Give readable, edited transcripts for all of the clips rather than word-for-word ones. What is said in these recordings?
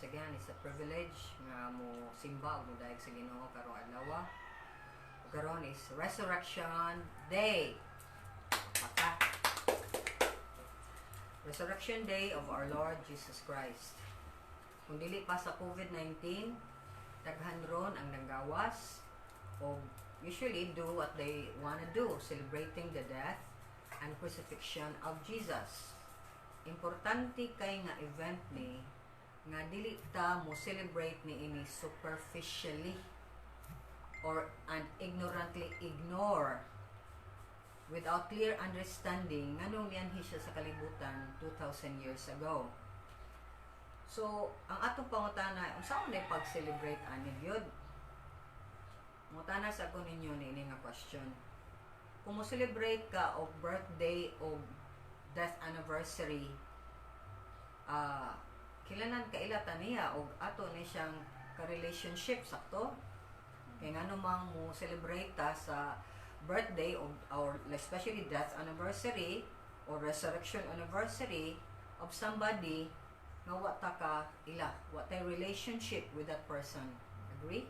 Once again, it's a privilege nga mo simba ug modayeg sa Ginoo karong adlaw. Ug karon is Resurrection Day. Paka. Resurrection Day of our Lord Jesus Christ. Kung dili pa sa COVID-19, daghan ron ang nanggawas o usually do what they wanna do, celebrating the death and crucifixion of Jesus. Importante kay nga event ni nga dili ta mo celebrate ni ini superficially or and ignorantly ignore without clear understanding nganong nianhi siya sa kalibutan 2,000 years ago. So, ang atong pangutana, unsa man pag-celebrate ani gyud? Mutana sa ako ninyo ni ini nga question. Kung mo celebrate ka og birthday o death anniversary, kinahanglan kaila ta niya og ato ni siyang ka-relationship, sakto? Kay ngano mang mo celebrate ta sa birthday or especially death anniversary or resurrection anniversary of somebody nga wa ta ka ila, wa tay relationship with that person. Agree?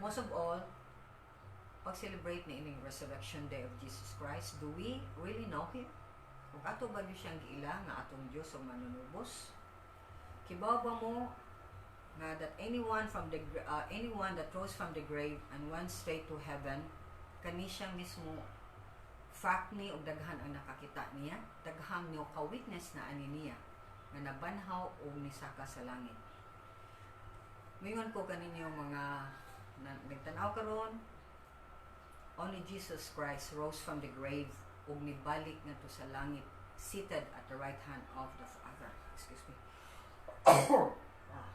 Most of all, pag-celebrate ni ining Resurrection Day of Jesus Christ, do we really know Him? Kung ato ba gyud siyang giila nga atong Dios o manunubos? Kibaw ba mo nga that anyone that rose from the grave and went straight to heaven, kani siya mismo fact ni og daghan ang nakakita niya, daghang niyo ka-witness na ani niya nga nabanhaw og nisaka sa langit? Mingon ko kaninyo mga na, nagtan-aw karon, only Jesus Christ rose from the grave ug nibalik ngadto sa langit, seated at the right hand of the Father. Excuse me. Ah.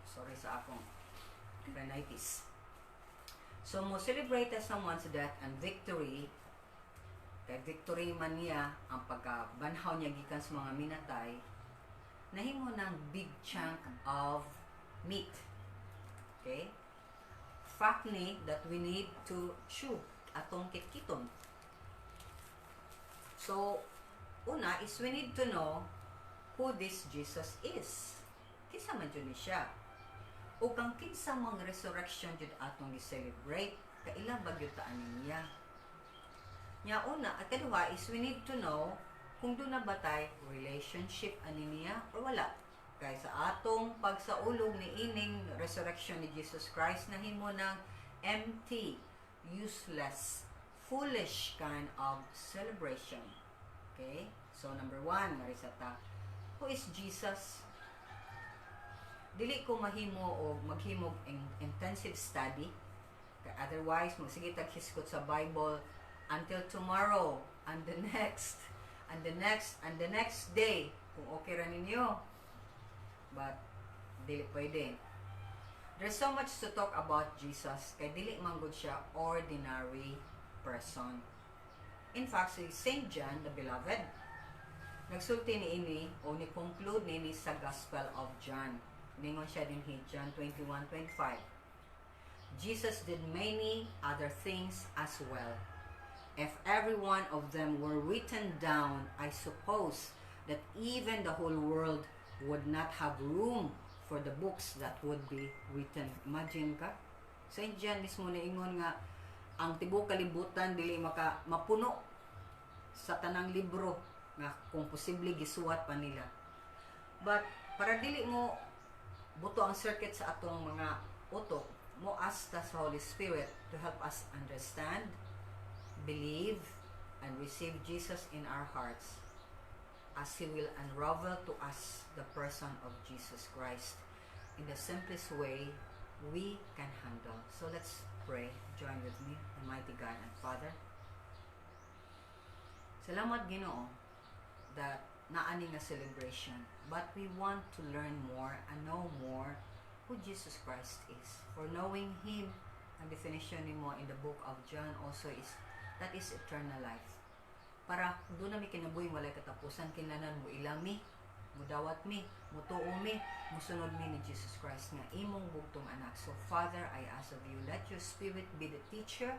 Sorry sa akong rhinitis. So, mo celebrate someone's death and victory, kay victory man niya ang pagkabanhaw niya gikan sa mga minatay, nahimo ng big chunk of meat. Okay? Fact ni that we need to chew, atong kitkiton. So, una is we need to know who this Jesus is. Kinsa man jud ni siya? O kang kinsa mang resurrection jud atong gi-celebrate, kaila ba gyud ta ani niya? Nya una at kaduha is we need to know kung duna ba tay relationship ani niya or wala. Kay sa atong pagsaulog ni ining resurrection ni Jesus Christ, nahimo ng empty, useless, foolish kind of celebration. Okay? So number one, Marisa ta, who is Jesus? Dili ko mahimo o maghimog intensive study. Kay otherwise, magsige tag hisgot sa Bible until tomorrow and the next and the next and the next day kung okay ra ninyo. But dili pwede. There's so much to talk about Jesus kay dili man gud siya ordinary person. In fact, si Saint John the Beloved nagsulti ni ini o ni conclude ni ini sa Gospel of John. Ningon siya dinhi, John 21:25. "Jesus did many other things as well. If every one of them were written down, I suppose that even the whole world would not have room for the books that would be written." Imagine ka. Saint John mismo niingon nga ang tibuok kalibutan dili maka mapuno sa tanang libro nga kung posible gisuwat pa nila. But para dili mo buto ang circuit sa atong mga utok, mo ask ta sa Holy Spirit to help us understand, believe, and receive Jesus in our hearts as He will unravel to us the person of Jesus Christ in the simplest way we can handle. So let's pray. Join with me, Almighty God and Father. Salamat, Ginoo, that naani nga celebration. But we want to learn more and know more who Jesus Christ is. For knowing Him, ang definition nimo in the book of John also is that is eternal life. Para duna mi kinabuhi walay katapusan, kinahanglan mo ila mi, mudawat mi, mutuo mi, musunod mi ni Jesus Christ nga imong bugtong anak. So Father, I ask of you, let your Spirit be the teacher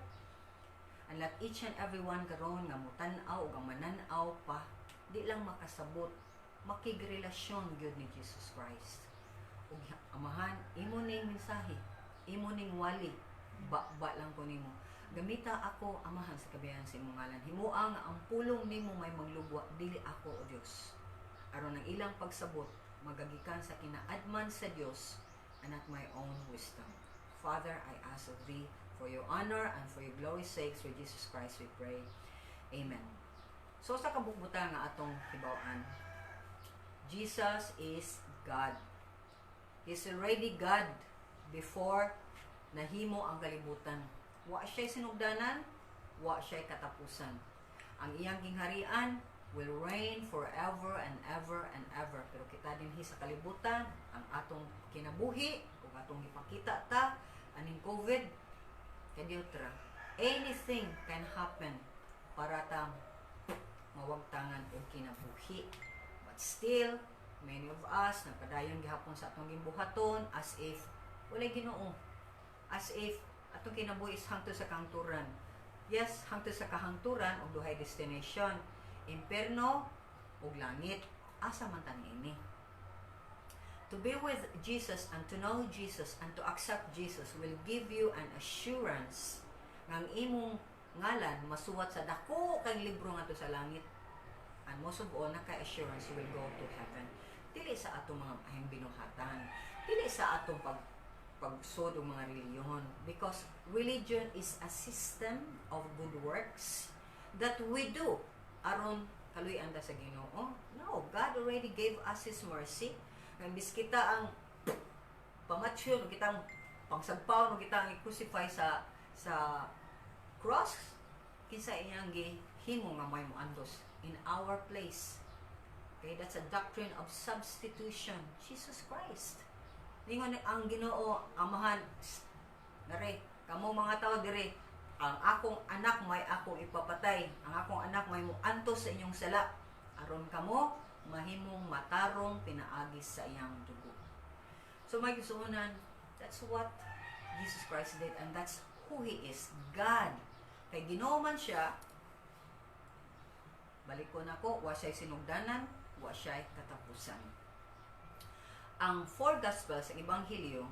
and let each and every one karon nga mutan-aw ug ang manan-aw pa di lang makasabot. Makigrelasyon gyud ni Jesus Christ. Ug Amahan, imo ning mensahe, imo ning wali, ba lang ko nimo. Gamita ako, Amahan, sa kabihan sa imong ngalan. Himoa nga ang pulong nimo may maglugwa, dili ako, O Dios. Aron ang ilang pagsabot magagikan sa kinaadman sa Dios and not my own wisdom. Father, I ask of thee for your honor and for your glory's sake, through Jesus Christ we pray. Amen. So sa kabukbutan nga atong hibaw-an, Jesus is God. He's already God before nahimo ang kalibutan. Wa siya'y sinugdanan, wa siya'y katapusan. Ang iyang gingharian will reign forever and ever and ever. Pero kita dinhi sa kalibutan, ang atong kinabuhi, ug atong gipakita ta, aning COVID, kadiyot ra. Anything can happen para ta mawagtangan og kinabuhi. But still, many of us nagpadayon gihapon sa atong gimbuhaton as if walay Ginoo. As if atong kinabuhi is hangtod sa kahangturan. Yes, hangtod sa kahangturan og duhay destination, imperno ug langit. Asa man ta niini? To be with Jesus and to know Jesus and to accept Jesus will give you an assurance nga ang imong ngalan masuwat sa dako kang libro ngadto sa langit. And most of all, naka assurance you will go to heaven. Dili sa atong mga ahing binuhatan. Dili sa atong pagsud og mga relihiyon, because religion is a system of good works that we do aron kaluy-an ta sa Ginoo. No, God already gave us His mercy. Nga bis kita ang pamatyon, kitang pangsagpaw, no, kita ang i-crucify sa cross, kinsa iyang gihimo nga may moandos in our place? Okay, that's a doctrine of substitution. Jesus Christ. Ningon ang Ginoo, Amahan, "Dere, kamo mga tao dire, ang akong anak may akong ipapatay. Ang akong anak may moantos sa inyong sala. Aron kamo mahimong matarong pinaagi sa iyang dugo." So mga igsuonan, that's what Jesus Christ did and that's who He is, God. Kay Ginoo man siya, balik ko nako, wa siya'y sinugdanan, wa siya'y katapusan. Ang four Gospels, ang Ebanghelyo,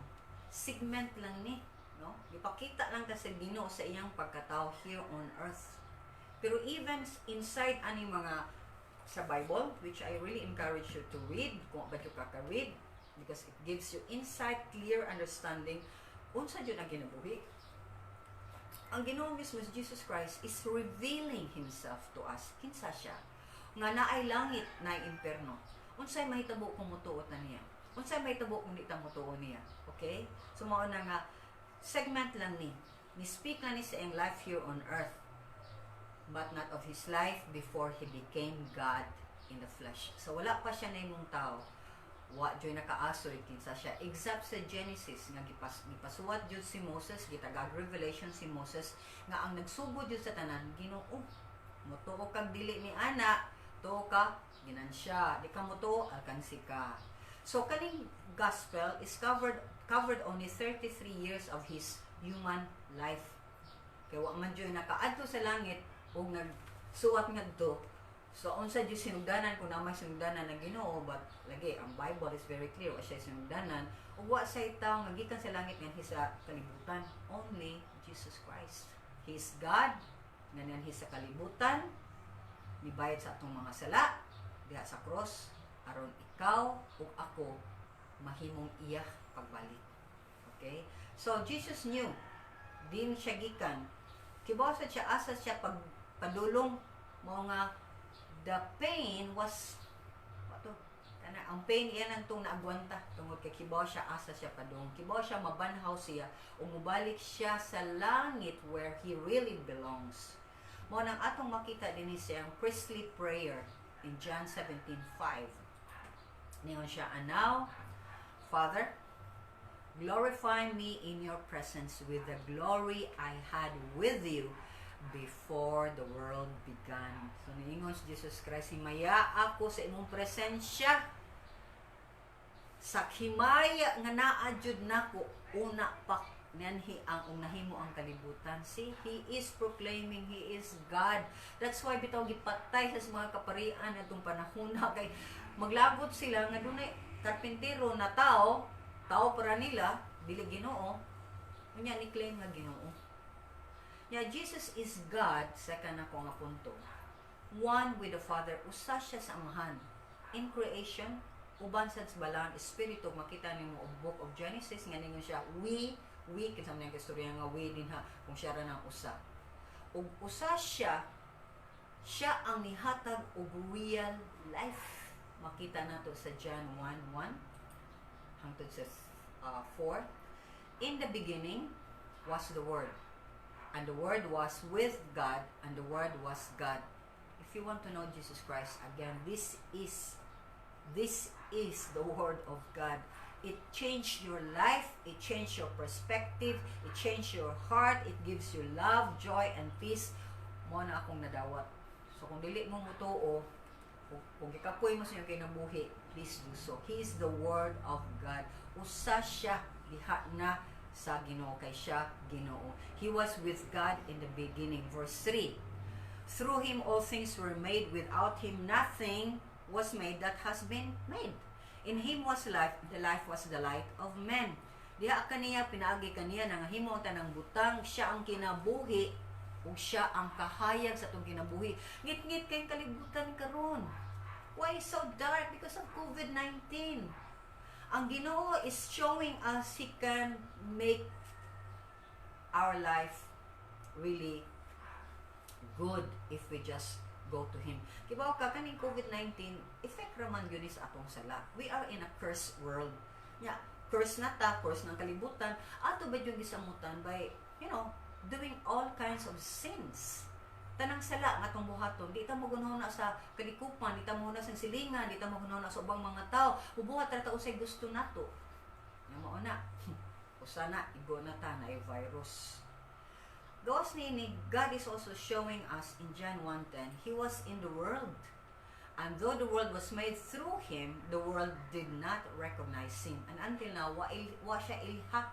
segment lang ni, no? Gipakita lang ka sa Ginoo sa iyang pagkatao here on earth. Pero even inside ani mga sa Bible, which I really encourage you to read, kung ba ka ka-read, because it gives you insight, clear understanding, unsa jud ang kinabuhi. Ang Ginoo mismo, si Jesus Christ, is revealing Himself to us. Kinsa siya? Nga naay langit, naay imperno. Unsay mahitabo kung mutuo ta niya? Unsay mahitabo kung di ta mutuo niya? Okay? So mao na nga segment lang ni. Ni speak lang ni sa iyang life here on earth, but not of his life before he became God in the flesh. So wala pa siya nahimong tao. Wa juy nakaasoy kinsa siya except sa Genesis nga gipasuwat jud si Moses, gitagag revelation si Moses nga ang nagsugod jud sa tanan, Ginoo. Mutuo kag dili ni ana, tuo ka ginansya, di ka mutuo, alkansi ka. So kaning gospel is covered only 33 years of his human life. Kay wa man jud nakaadto sa langit ug nagsuwat ngadto. So unsa jud sinugdanan, kung naa may sinugdanan ng Ginoo, but lagi ang Bible is very clear, wa siya sinugdanan ug wa say tawo nga gikan sa langit nganhi sa kalibutan, only Jesus Christ. He is God nga nianhi sa kalibutan, nibayad sa atong mga sala diha sa cross aron ikaw ug ako mahimong iya pagbalik. Okay? So Jesus knew din siya gikan. Kibaw sa siya asa siya pag padulong, mao nga the pain was what to kana, ang pain iya nang tong naagwanta tungod kay kibaw siya asa siya padung. Kibaw siya mabanhaw siya ug mobalik siya sa langit where he really belongs. Mao nang atong makita dinhi siyang priestly prayer in John 17:5. Ningon siya, "And now, Father, glorify me in your presence with the glory I had with you before the world began." So niingon si Jesus Christ, "Himaya ako sa imong presensya sa himaya nga naa jud nako una pa nianhi ang ug nahimo ang kalibutan." See, he is proclaiming he is God. That's why bitaw gipatay sa mga kaparian atong panahon na kay Maglagot sila nga dunay karpintero na tao, tao para nila, dili Ginoo. Unya ni claim nga Ginoo. Ya, Jesus is God, second ako nga punto. One with the Father, usa siya sa Amahan. In creation, uban sa Balaan Espiritu, makita nimo og Book of Genesis nga ningon siya, We," kinsa man ang istorya nga "we" dinha kung siya ra nang usa. Ug usa siya, siya ang nihatag og real life. Makita nato sa John 1:1 hangtod sa 4. "In the beginning was the Word, and the Word was with God, and the Word was God." If you want to know Jesus Christ again, this is the Word of God. It changed your life, it changed your perspective, it changed your heart, it gives you love, joy, and peace. Mao na akong nadawat. So kung dili mo mutuo, kung gikapoy mo sa inyong kinabuhi, please do so. He is the Word of God. Usa siya diha na sa Ginoo kay siya Ginoo. He was with God in the beginning. Verse 3. "Through him all things were made. Without him nothing was made that has been made. In him was life, the life was the light of men." Diha kaniya, pinaagi kaniya nangahimo ang tanang butang, siya ang kinabuhi ug siya ang kahayag sa atong kinabuhi. Ngit-ngit kay kalibutan karon. Why so dark? Because of COVID-19. Ang Ginoo is showing us He can make our life really good if we just go to Him. Kibaw ka, kaning COVID-19, effect raman yun sa atong sala. We are in a cursed world. Nya, curse na ta, curse ng kalibutan, ato ba yung gisamutan by doing all kinds of sins. Tanang sala nga atong buhaton, di ta magunahon na sa kalikupan, di ta magunahon sa silingan, di ta magunahon na sa ubang mga tao. Mubuhat ra ta usay gusto nato. Nga mao na. Usa na igo na ta na virus. Gawas niini, God is also showing us in John 1:10, He was in the world. And though the world was made through Him, the world did not recognize Him. And until now, wa siya ilha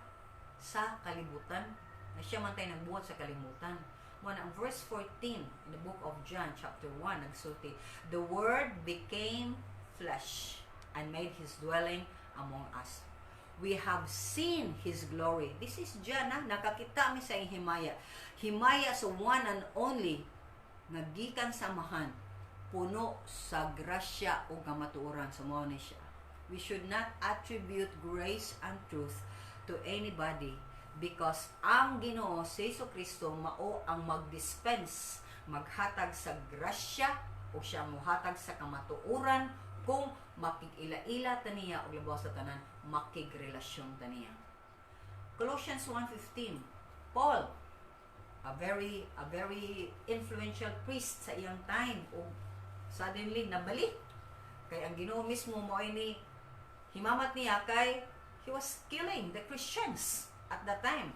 sa kalibutan. Na siya man tay nagbuhat sa kalibutan. Mao na ang verse 14 in the Book of John, chapter 1, nagsulti, "The Word became flesh and made His dwelling among us. We have seen His glory." This is John, ha? Nakakita mi sa iyang himaya. Himaya sa one and only nga gikan sa Amahan, puno sa grasya o kamatuoran. So mao ni siya. We should not attribute grace and truth to anybody because ang Ginoo si Jesu Kristo mao ang mag-dispense, maghatag sa grasya o siya mohatag sa kamatuoran kung makig-ila-ila ta niya og labaw sa tanan makigrelasyon ta niya. Colossians 1:15, Paul, a very influential priest sa iyang time, ug suddenly nabali kay ang Ginoo mismo mo ni himamat niya kay he was killing the Christians at that time.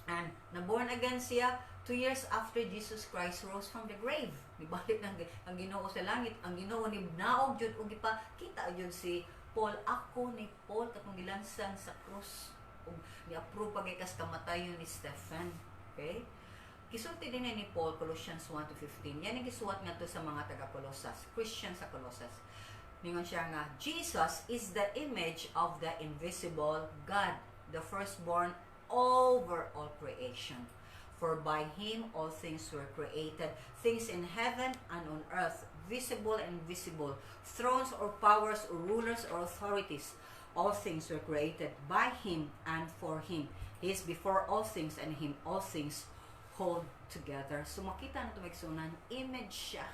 And na-born again siya 2 years after Jesus Christ rose from the grave. Nibalik ng ang Ginoo sa langit, ang Ginoo ni naog jud og gipakita jud si Paul, "Ako ni Paul katong gilansang sa krus." Ug ni-approve pa kas kamatayon ni Stephen. Okay? Gisulti din ni Paul, Colossians 1 to 15. Yan ang gisuwat ngadto sa mga taga Colosas, Christian sa Colosas. Ningon siya nga, "Jesus is the image of the invisible God, the firstborn over all creation. For by Him all things were created, things in heaven and on earth, visible and invisible, thrones or powers or rulers or authorities. All things were created by Him and for Him. He is before all things, and Him all things hold together." So makita nato, mga igsuonan, image siya.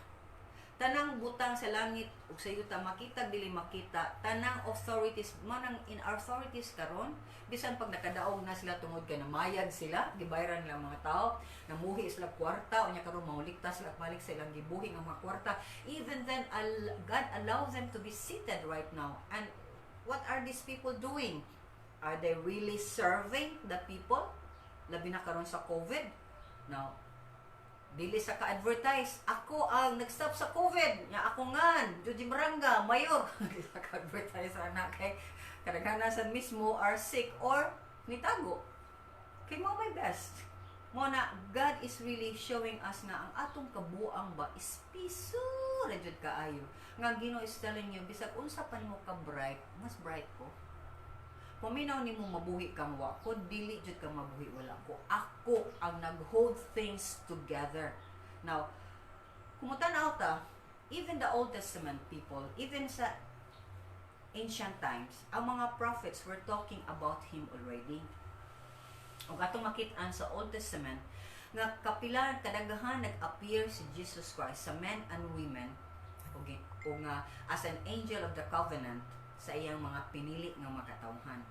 Tanang butang sa langit ug sa yuta, makita, dili makita, tanang authorities man ang in authorities karon, bisan pag nakadaog na sila tungod kay namayag sila, gibayaran nila mga tao, namuhi sila kwarta, unya karon mahulikta sila balik sa ilang gibuhi nga mga kwarta. Even then, God allows them to be seated right now. And what are these people doing? Are they really serving the people, labi na karon sa COVID now? Dili sa ka-advertise, "Ako ang nag-stop sa COVID." Nya ako ngan, Judy Maranga, mayor. Dili sa ka-advertise ana kay kadaghanan mismo are sick or nitago. Kay mao may best. Mao na God is really showing us nga ang atong kabuang ba is piso ra jud kaayo. Nga ang Ginoo is telling you, bisag unsa pa nimo ka bright, mas bright ko. Paminaw nimo mabuhi kang wa ko, dili jud ka mabuhi wala ko. Ako ang nag-hold things together. Now, kung tan-aw ta, even the Old Testament people, even sa ancient times, ang mga prophets were talking about him already. Ug atong makit-an sa Old Testament nga kapila kadaghahan nag-appear si Jesus Christ sa men and women ug nga as an angel of the covenant sa iyang mga pinili nga mga katawhan.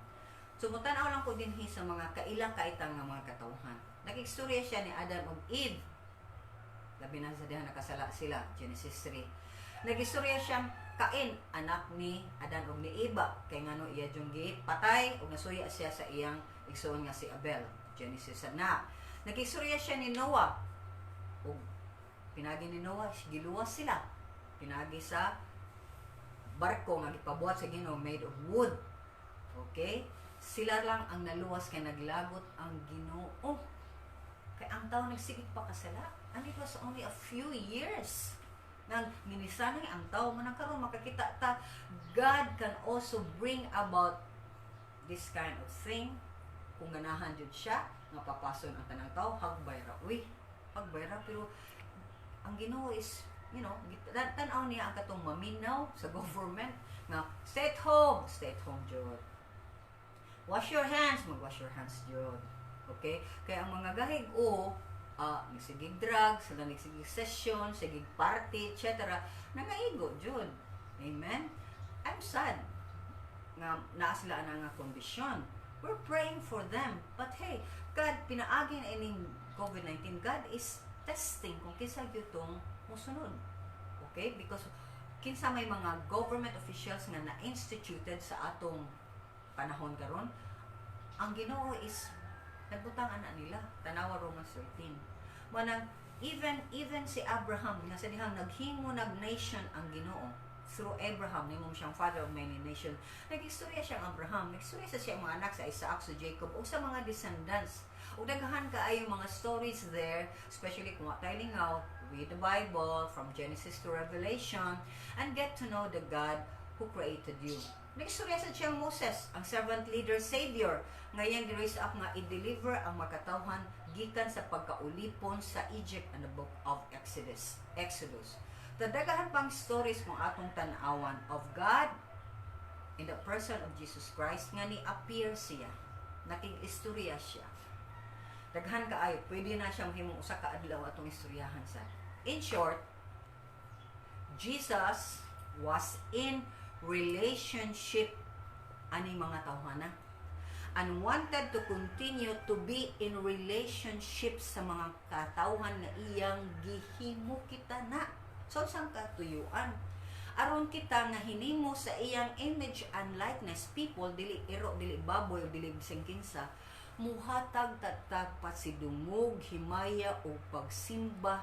So mutan-aw lang ko dinhi sa mga kaila kaitang nga mga katawhan. Nag-istorya siya ni Adam ug Eve. Labi na sa diha nakasala sila, Genesis 3. Nag-istorya siya Cain, anak ni Adan ug ni Eva, kay ngano iya jung patay ug nasuya siya sa iyang igsoon nga si Abel. Genesis na. Nag-istorya siya ni Noah ug pinagi ni Noah giluwas sila. Pinagi sa barko nga gipabuhat sa Ginoo, made of wood. Okay? Sila lang ang naluwas kay naglagot ang Ginoo. Kay ang tao nagsigig pa kasala. And it was only a few years nang minisanay ang tao. Manang karon makakita ta, God can also bring about this kind of thing kung ganahan jud siya nga papason ang tanang tao. Hagbay ra, uy, hagbay ra, pero ang Ginoo is tan-aw niya ang katong maminaw sa government nga stay at home, stay at home jud. Wash your hands, mag-wash your hands jud. Okay? Kaya ang mga gahig o nagsigig drugs, sila nagsigig session, sigig party, etc. Nangaigo jud. Amen? I'm sad nga naa sila ana nga kondisyon. We're praying for them. But hey, God, pinaagi na ining COVID-19, God is testing kung kinsa gyud tong mosunod. Okay? Because kinsa may mga government officials nga na-instituted sa atong panahon karon, ang Ginoo is nagbutang ana nila. Tanawa Romans 13. Manang even si Abraham nga sa dihang naghimo nag nation ang Ginoo through Abraham, nimo siyang father of many nations. Nag-istorya siyang Abraham, nag-istorya sa siyang mga anak sa Isaac, sa Jacob, ug sa mga descendants. Ug daghan kaayo mga stories there, especially kung wa tayo lingaw, read the Bible from Genesis to Revelation and get to know the God who created you. Nag-istorya sa siyang Moses, ang servant leader savior, ngayon gi-raise up nga i-deliver ang makatawhan gikan sa pagkaulipon sa Egypt in the book of Exodus. Exodus. Tadagahan pang stories kung atong tan-awan of God in the person of Jesus Christ nga ni appear siya. Nakig-istorya siya. Daghan kaayo, pwede na siyang himong usa ka adlaw atong istoryahan sa. In short, Jesus was in relationship aning mga tawhana and wanted to continue to be in relationship sa mga katawhan nga iyang gihimo kita na. So, sang katuyuan? Aron kita nga hinimo sa iyang image and likeness people, dili iro, dili baboy, o dili bisang kinsa, muhatag tatag pasidungog, himaya o pagsimba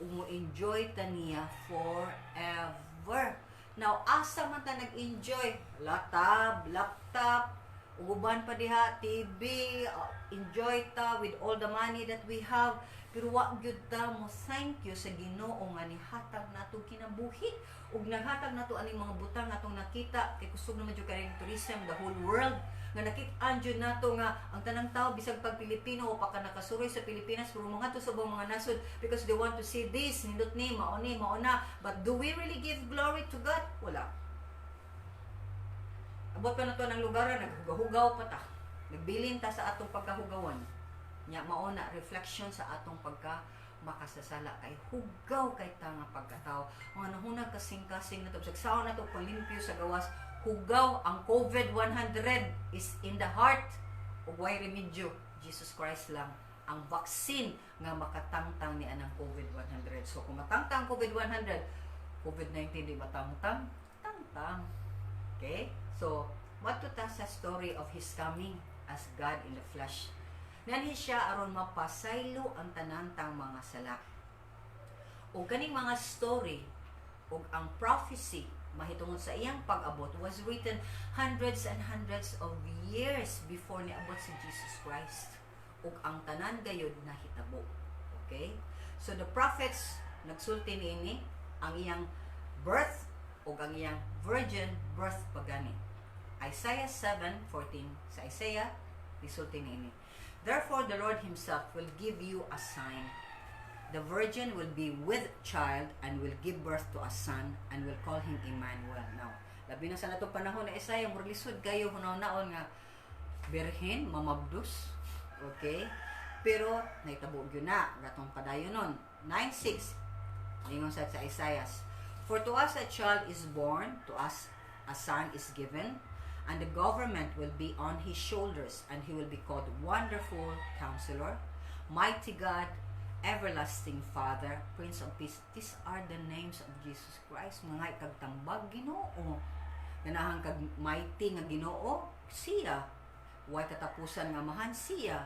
ug mo enjoy ta niya forever. Now, asa man ta nag-enjoy? Laptop, laptop, ug uban pa diha, TV, enjoy ta with all the money that we have. Pero wa gyud ta mo thank you sa Ginoo nga nihatag nato kinabuhi ug naghatag nato aning mga butang atong nakita kay kusog naman jud kay tourism the whole world nga nakit-an jud nato nga ang tanang tao bisag pag Pilipino o pa ka nakasuroy sa Pilipinas, pero mga to sa ubang mga nasod because they want to see this, nindot ni mao ni mao na. But do we really give glory to God? Wala. Abot pa na to ng lugar, naghugaw-hugaw pa ta, nagbilin ta sa atong pagkahugawan nya. Mao na reflection sa atong pagka makasasala kay hugaw kay ta nga pagkatao. Mga nahunag kasing-kasing na to, sagsaon na to palimpyo sa gawas, hugaw. Ang COVID 100 is in the heart ug way remedyo. Jesus Christ lang ang vaccine nga makatangtang ni anang COVID 100. So kung matangtang COVID 100, COVID-19 di matangtang? Tangtang. Okay, so mato ta sa story of his coming as God in the flesh. Nanhi siya aron mapasaylo ang tanan tang mga sala. Ug kaning mga story ug ang prophecy mahitungod sa iyang pag-abot was written hundreds and hundreds of years before niabot si Jesus Christ. Ug ang tanan gayud nahitabo. Okay? So the prophets nagsulti niini, ang iyang birth ug ang iyang virgin birth pagani. Isaiah 7:14, sa Isaiah gisulti niini. "Therefore the Lord himself will give you a sign. The virgin will be with child and will give birth to a son and will call him Emmanuel." Now, labi na sa natong panahon na Isaiah, murag lisod kayo hunaw-naon nga birhen mamabdos. Okay? Pero nahitabo gyud na gatong padayon nun. 9:6, ingon sa Isaiah, "For to us a child is born, to us a son is given, and the government will be on his shoulders, and he will be called Wonderful Counselor, Mighty God, Everlasting Father, Prince of Peace." These are the names of Jesus Christ. Mga kag tambag Ginoo. Ganahan kag mighty nga Ginoo, siya. Way katapusan nga Amahan, siya.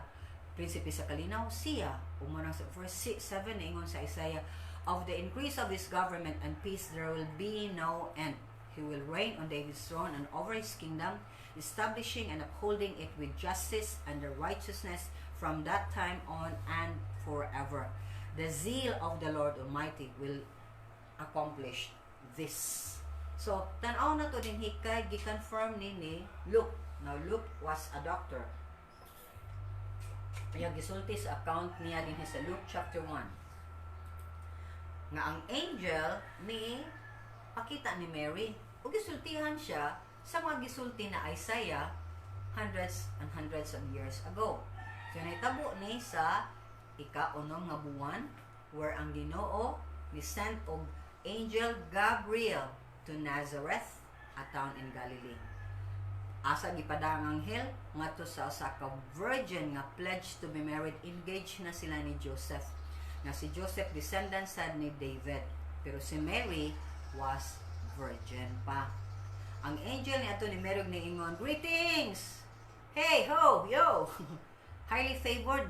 Prinsipe sa kalinaw, siya. Ug mao sa verse 6, 7, ingon sa Isaiah, "Of the increase of his government and peace there will be no end. He will reign on David's throne and over his kingdom, establishing and upholding it with justice and the righteousness from that time on and forever. The zeal of the Lord Almighty will accomplish this." So, tan-aw na to din hikay gi-confirm ni Luke. Now, Luke was a doctor. Kaya gisulti sa account niya din sa Luke chapter 1 nga ang angel ni pakita ni Mary ug gisultihan siya sa mga gisulti na Isaiah hundreds and hundreds of years ago. So nahitabo ni sa ika-unom nga buwan where ang Ginoo ni sent og angel Gabriel to Nazareth, a town in Galilee. Asa gipada ang anghel? Ngadto sa usa ka virgin nga pledged to be married, engaged na sila ni Joseph. Nga si Joseph, descendant sad ni David. Pero si Mary was virgin pa. Ang angel ni ato ni Mary ug niingon, "Greetings! Hey, ho, yo! Highly favored."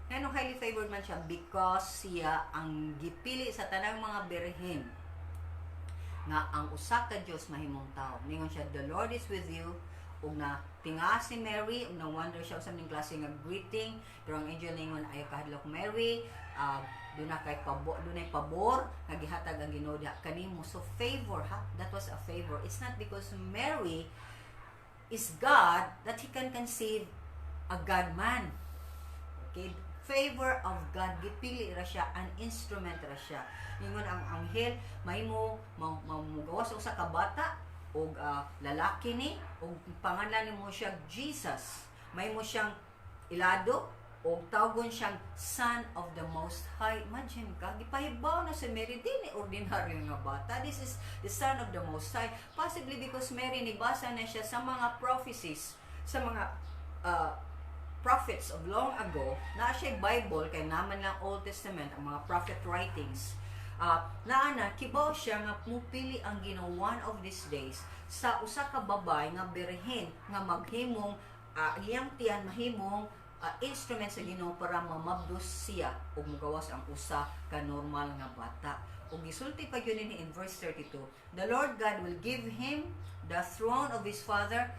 Ngano highly favored man siya? Because siya ang gipili sa tanang mga birhen nga ang usa ka Dios mahimong tao. Ningon siya, "The Lord is with you." Ug na tinga si Mary ug na wonder siya unsa ning klase nga greeting, pero ang angel ningon, "Ayaw kahadlok, Mary, duna kay pabor, dunay pabor nga gihatag ang Ginoo diha kanimo." So favor ha, that was a favor. It's not because Mary is God that he can conceive a God man. Okay? Favor of God, gipili ra siya, an instrument ra siya. Ingon ang anghel, mahimo mamugawas usa ka bata og lalaki ni ug pangalan nimo siya Jesus. Mahimo siyang ilado og tawgon siyang Son of the Most High. Imagine ka, gipahibaw na si Mary, di ni ordinaryo nga bata. This is the Son of the Most High. Possibly because Mary nibasa na siya sa mga prophecies, sa mga prophets of long ago, na siya Bible, kay naman lang Old Testament, ang mga prophet writings, naa na, kibaw siya nga mupili ang Ginoo one of these days sa usa ka babay nga birhen nga maghimong iyang tiyan mahimong instrument sa Ginoo para mamabdos siya ug mugawas ang usa ka normal nga bata. Ug gisulti pa gyud ni in verse 32, "The Lord God will give him the throne of his father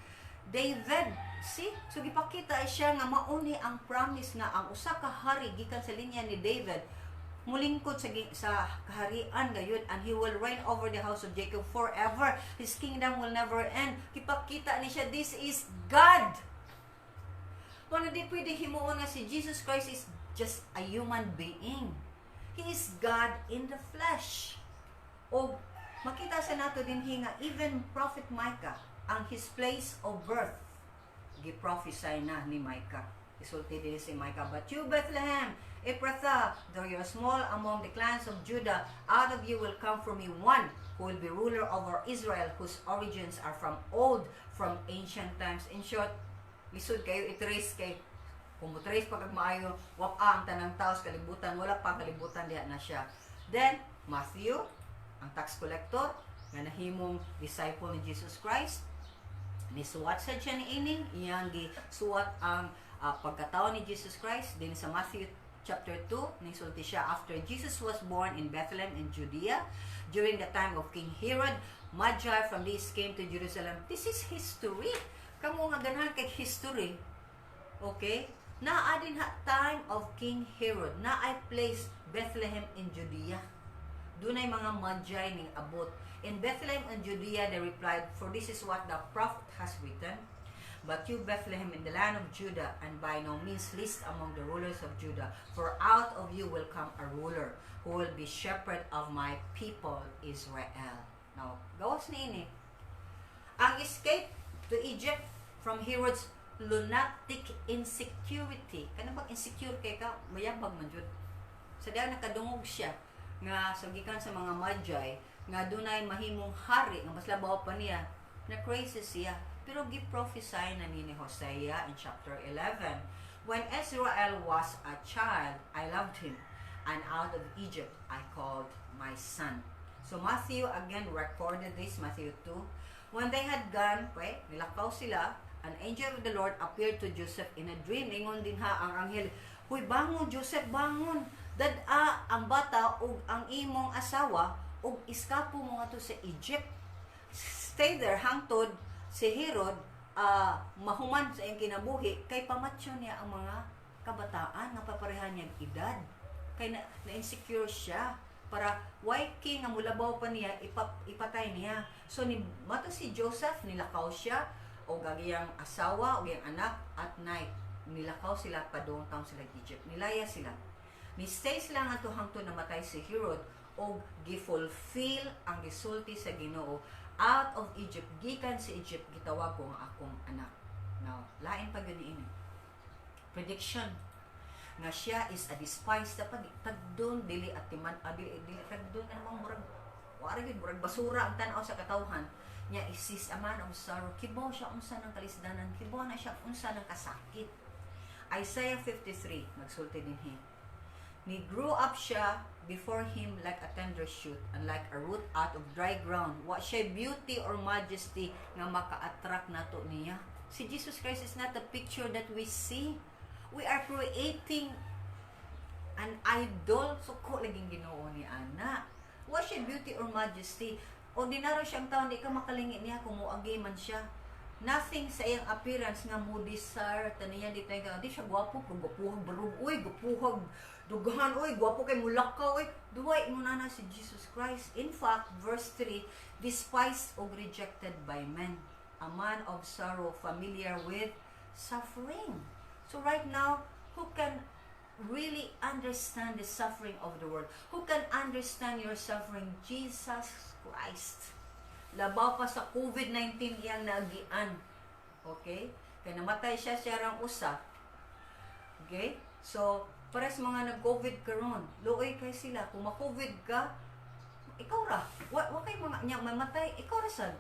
David." See? So gipakita siya nga mauni ang promise nga ang usa ka hari gikan sa linya ni David mulingkod sa kaharian gayud, and he will reign over the house of Jacob forever. His kingdom will never end. Gipakita ni siya, this is God. Wala, di pwede himuon nga si Jesus Christ is just a human being. He is God in the flesh. O makita sa nato din nga even Prophet Micah, ang his place of birth, gi-prophesy na ni Micah. Isulti din si Micah, "But you, Bethlehem Ephrathah, though you are small among the clans of Judah, out of you will come for me one who will be ruler over Israel, whose origins are from old, from ancient times." In short, lisod kayo i-trace kay kung mo-trace pa kag maayo, wa ang tanang tao sa kalibutan, wala pa kalibutan diha na siya. Then, Matthew, ang tax collector, nga nahimong disciple ni Jesus Christ, nisuwat sa siya niini, iyang gisuwat ang pagkatao ni Jesus Christ din sa Matthew chapter 2, nisulti siya, "After Jesus was born in Bethlehem in Judea, during the time of King Herod, Magi from the east came to Jerusalem." This is history. Kamo nga ganahan kay history. Okay? Naa din ha time of King Herod, naay place Bethlehem in Judea. Dunay mga Magi ning abot. "In Bethlehem in Judea," they replied, "for this is what the prophet has written: 'But you, Bethlehem, in the land of Judah, and by no means least among the rulers of Judah, for out of you will come a ruler who will be shepherd of my people Israel.'" Now, gawas ni ini. Ang escape to Egypt from Herod's lunatic insecurity. Kana bang insecure kay ka, mayabag man jud. Sa diha nakadungog siya nga sa gikan sa mga Magi nga dunay mahimong hari nga mas labaw pa niya, na crazy siya. Pero gi-prophesy na ni Hosea in chapter 11. "When Israel was a child, I loved him, and out of Egypt I called my son." So Matthew again recorded this, Matthew 2. "When they had gone," okay, nilakaw sila, "an angel of the Lord appeared to Joseph in a dream." Ingon din ha ang anghel, "Huy, bangon, Joseph, bangon. Dad-a ang bata ug ang imong asawa ug iskapo mo ngadto sa Egypt. Stay there hangtod si Herod mahuman sa iyang kinabuhi kay pamatyon niya ang mga kabataan nga papareha niya edad." Kay na, na-insecure siya para why king nga mulabaw pa niya ipatay niya. So ni mato si Joseph, nilakaw siya o gagiyang asawa o iyang anak at night. Nilakaw sila padung town sila Egypt. Nilaya sila. Ni stay sila nga hangtod namatay si Herod og gi-fulfill ang gisulti sa Ginoo, "Out of Egypt, gikan sa Egypt gitawag ko ang akong anak." Now, lain pa gyud ini. Prediction nga siya is a despised, dapat tagdon dili at timan dili dili tagdon na namang murag wara gyud, murag basura ang tan-aw sa katawhan niya. Is a man of sorrow. Kibaw siya unsa ng kalisdanan, kibaw na siya unsa ng kasakit. Isaiah 53 nagsulti dinhi. Ni grew up siya before him like a tender shoot and like a root out of dry ground. Wa siya beauty or majesty nga maka-attract nato niya. Si Jesus Christ is not the picture that we see. We are creating an idol. Suko laging Ginoo ni ana. Wa siya beauty or majesty. Ordinaryo siyang tao, di ka makalingi niya kung muagi man siya. Nothing sa iyang appearance nga mo desire taniya dito ka. Di siya gwapo, kung gwapuhag barug, uy, gwapuhag dughan, uy, gwapo kay mulakaw, uy. Duway mo na na si Jesus Christ. In fact, verse 3, "Despised or rejected by men, a man of sorrow, familiar with suffering." So right now, who can really understand the suffering of the world? Who can understand your suffering? Jesus Christ. Labaw pa sa COVID-19 iyang naagian. Okay? Kay namatay siya, siya rang usa. Okay? So, para sa mga nag-COVID karon, luoy kay sila. Kung ma-COVID ka, ikaw ra. Wa kay mga nya mamatay, ikaw ra sad.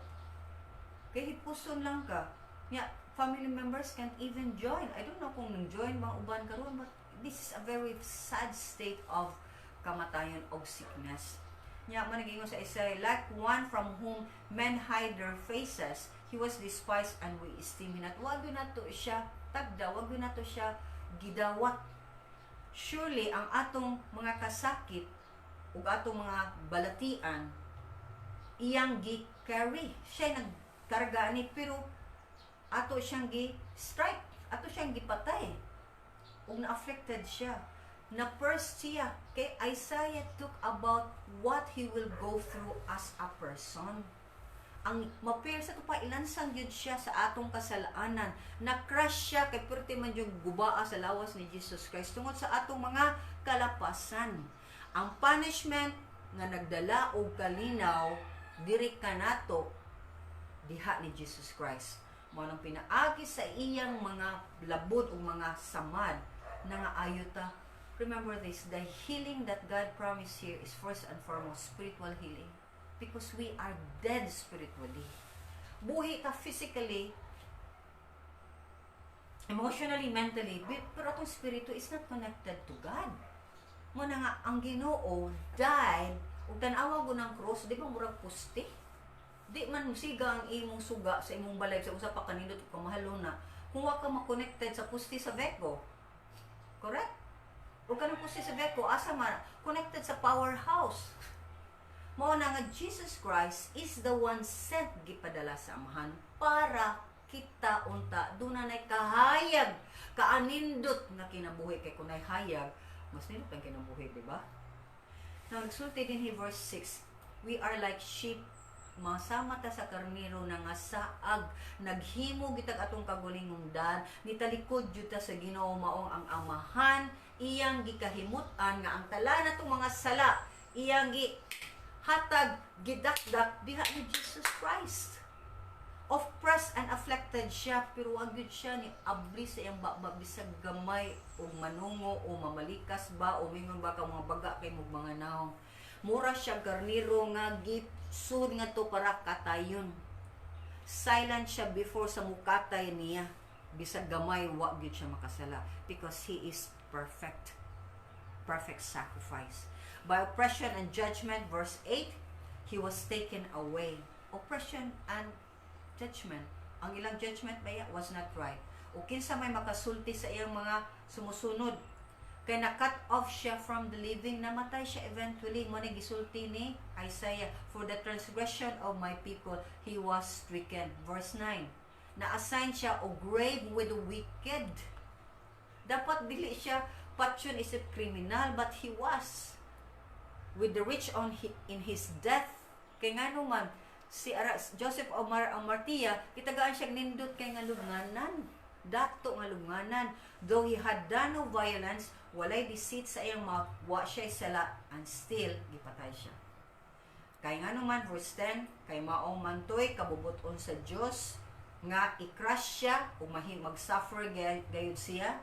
Kay hipuson lang ka. Nya, family members can't even join. I don't know kung join bang uban karon, but this is a very sad state of kamatayon og sickness. Nya man nagingon sa Isaiah, "Like one from whom men hide their faces, he was despised and we esteem him not." Wag yun nato siya tagda, wag yun nato siya gidawat. Surely ang atong mga kasakit ug atong mga balatian iyang gi-carry. Siya nagkarga ani, pero ato siyang gi-strike, ato siyang gipatay. Ug na-afflicted siya. Na-first siya kay Isaiah took about what he will go through as a person. Ang ma-pierce ato pa, ilansang yun siya sa atong kasalanan. Na-crush siya kay perti man yung gubaa sa lawas ni Jesus Christ tungod sa atong mga kalapasan. Ang punishment nga nagdala og kalinaw diri kanato diha ni Jesus Christ. Mao nang pinaagi sa iyang mga labod ug mga samad na nga ayo ta. Remember this, the healing that God promised here is first and foremost spiritual healing because we are dead spiritually. Buhi ka physically, emotionally, mentally, pero atong spirito is not connected to God. Mo na nga ang Ginoo died ug tan-awa ko ng cross, di ba murag puste? Di man siga ang imong suga sa imong balay sa usa pa kanindot ug kamahalo na kung wa ka ma-connected sa puste sa VECO. Correct? Ug kanang puste sa VECO asa man connected sa powerhouse. Mao na nga Jesus Christ is the one sent, gipadala sa Amahan para Kita unta duna nay kahayag, kaanindot nga kinabuhi, kay kun nay hayag, mas nindot ang kinabuhi, di ba? Now, nagsulti dinhi verse 6, "We are like sheep," masama ta sa karniro na nga saag, naghimo gitag atong kauggalingong daan, nitalikod jud ta sa Ginoo. Maong ang Amahan iyang gikahimut-an nga ang tala natong mga sala iyang gi hatag, gidakdak diha ni Jesus Christ. Oppressed and afflicted siya, pero wag gyud siya ni abli sa iyang baba bisag gamay o manungo o mamalikas ba o mingon ba ka mga baga kay mog mga nawong. Mura siya karniro nga gisud nga to para katayon. Silent siya before sa mukatay niya. Bisag gamay, wa gyud siya makasala because he is perfect, perfect sacrifice. By oppression and judgment, verse 8, he was taken away. Oppression and judgment. Ang ilang judgment ba was not right. O kinsa may makasulti sa iyang mga sumusunod? Kay na-cut off siya from the living, namatay siya eventually. Mo na gisulti ni Isaiah, "For the transgression of my people he was stricken." Verse 9, na-assign siya og grave with the wicked. Dapat dili siya patyon isip kriminal, but he was with the rich in his death. Kay ngano man si Joseph Omar Arimathea, gitagaan siya nindot kay nga lubnganan, dato nga lubnganan. Though he had done no violence, walay deceit sa iyang mouth, wa siya sala, and still gipatay siya. Kay ngano man, verse 10, kay maong mantoy kabubuton sa Dios nga i-crush siya o mag-suffer gayud siya.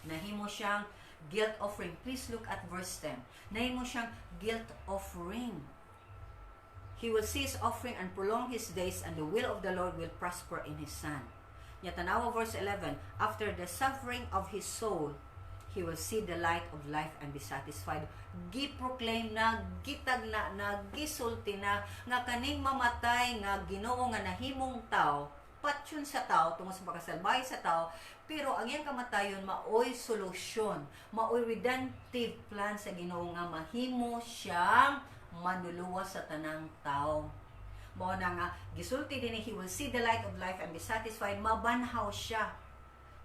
Nahimo siyang guilt offering. Please look at verse 10. Nahimo siyang guilt offering. He will see his offering and prolong his days, and the will of the Lord will prosper in his hand. Nya tanawa verse 11, after the suffering of his soul, he will see the light of life and be satisfied. Gi-proclaim na, gitagna na, gisulti na, nga kaning mamatay nga Ginoo nga nahimong tao, patyon sa tao, tungod sa pagkasalbahe sa tao, pero ang iyang kamatayon maoy solusyon, maoy redemptive plan sa Ginoo nga mahimo siyang manuluwas sa tanang tao. Mao na nga gisulti din, he will see the light of life and be satisfied. Mabanhaw siya.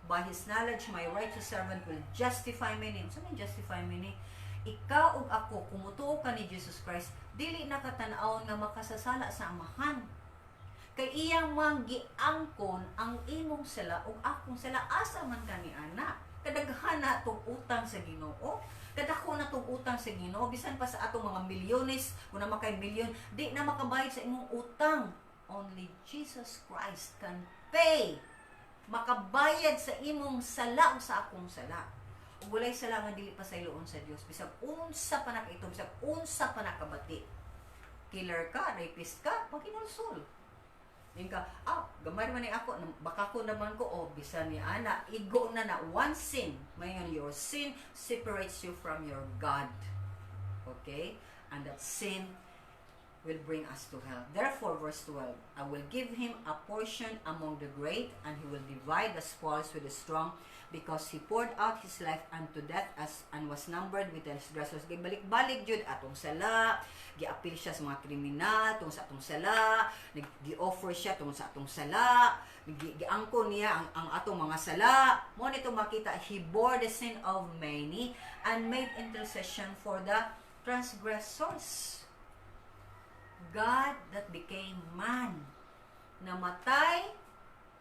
By his knowledge, my righteous servant will justify many. Unsa man justify many? Ikaw ug ako, kung mutuo ka ni Jesus Christ, dili na ka tan-awon nga makasasala sa Amahan. Kay iyang mang giangkon ang imong sala ug akong sala. Asa man ka ni ana? Kadaghan na tong utang sa Ginoo. Kadako na tong utang sa Ginoo, bisan pa sa atong mga milyones, kung na makay milyon, di na makabayad sa imong utang. Only Jesus Christ can pay. Makabayad sa imong sala ug sa akong sala. Ug walay sala nga dili pasayloon sa Dios, bisag unsa pa na ito, bisag unsa pa nakabati. Killer ka, rapist ka, paghinulsol. Yung ka, gamay man ni ako, baka ko naman ko, oh, bisan ni ana, igo na na, one sin, mayon your sin separates you from your God. Okay? And that sin will bring us to hell. Therefore, verse 12, I will give him a portion among the great, and he will divide the spoils with the strong, because he poured out his life unto death as and was numbered with the transgressors. Balik-balik jud atong sala, giapil siya sa mga kriminal tungod sa atong sala, gi-offer siya tungod sa atong sala, giangkon niya ang atong mga sala. Mo nito makita, he bore the sin of many and made intercession for the transgressors. God that became man. Namatay,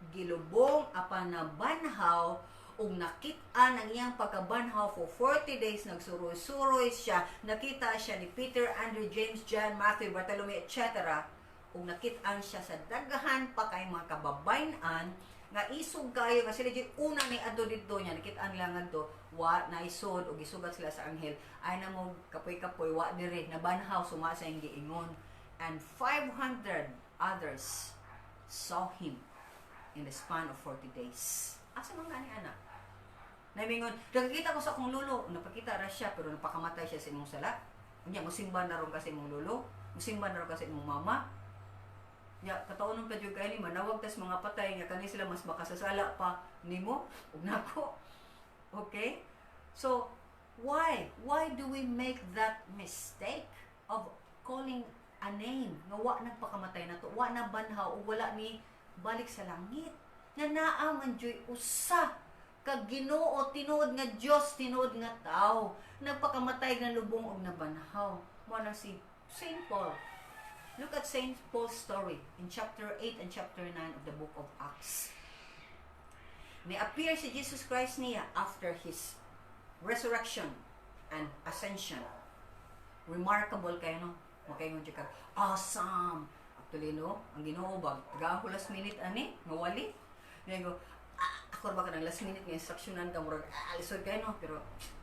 gilubong, apan nabanhaw, ug nakit-an ang iyang pagkabanhaw for 40 days, nagsuroy-suroy siya, nakita siya ni Peter, Andrew, James, John, Matthew, Bartholomew, etc. Ug nakit-an siya sa daghan pa kay mga kababayen-an nga isog kayo nga sila jud una ni adto didto niya nakit-an lang ngadto wa naisod ug gisugat sila sa anghel ay na mo kapoy-kapoy wa diri nabanhaw suma sa iyang giingon. And 500 others saw him in the span of 40 days. Asa man gani ana? Namingon, "Nakakita ko sa akong lolo." Napakita ra siya, pero napakamatay siya sa imong sala. Unya, musimba na ron ka sa imong lolo, musimba na ron ka sa imong mama. Nya, kataonon pa jud kay ni manawag tas mga patay nga kani sila mas makasasala pa nimo ug nako. Okay? So, why? Why do we make that mistake of calling a name nga wa nagpakamatay na to, wa na banhaw ug wala ni Balik sa langit. Nga naa man juy usa ka Ginoo, tinuod nga Dios, tinuod nga tao, nagpakamatay, nalubong og nabanhaw. Mao na si Saint Paul. Look at Saint Paul's story in chapter 8 and chapter 9 of the book of Acts. Ni appear si Jesus Christ niya after his resurrection and ascension. Remarkable kayo, no? Makaingon siya ka, awesome! Actually, no? Ang Ginoo ba, tagaan ko last minute ani, nga wali. Ngayon ko, ah, ako ba ka ng last minute nga instructionan ka, murag, ah, lisod kayo, no? Pero,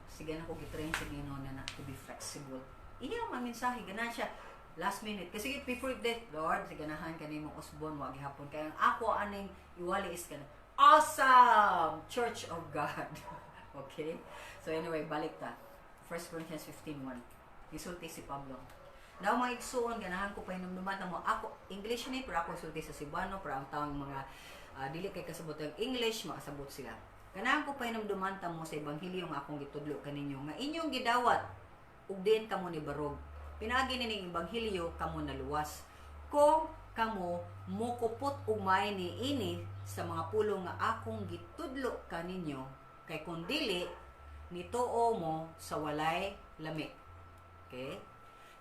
sige na ko gitrain sa Ginoo na na to be flexible. Iya man mensahe, ganahan siya last minute. Kasi before that, "Lord, sige, ganahan ka nimo usbon, wa gihapon." Kaya ang ako aning iwali is kana awesome Church of God. Okay? So anyway, balik ta. 1 Corinthians 15:1. Gisulti si Pablo. Now, mga igsuon, ganahan ko pahinumduman mo ako, English ni, pero ako sulti sa Cebuano, para ang tawang mga dili kay kasabot ang English, makasabot sila. Ganahan ko pahinumduman ta mo sa ebanghelyo nga akong gitudlo kaninyo, nga inyong gidawat, ug diin kamo ni barog. Pinaagi nining ebanghelyo kamo naluwas, kung kamo mokupot og maayo niini sa mga pulong nga akong gitudlo kaninyo, kay kung dili, nituo mo sa walay lami. Okay?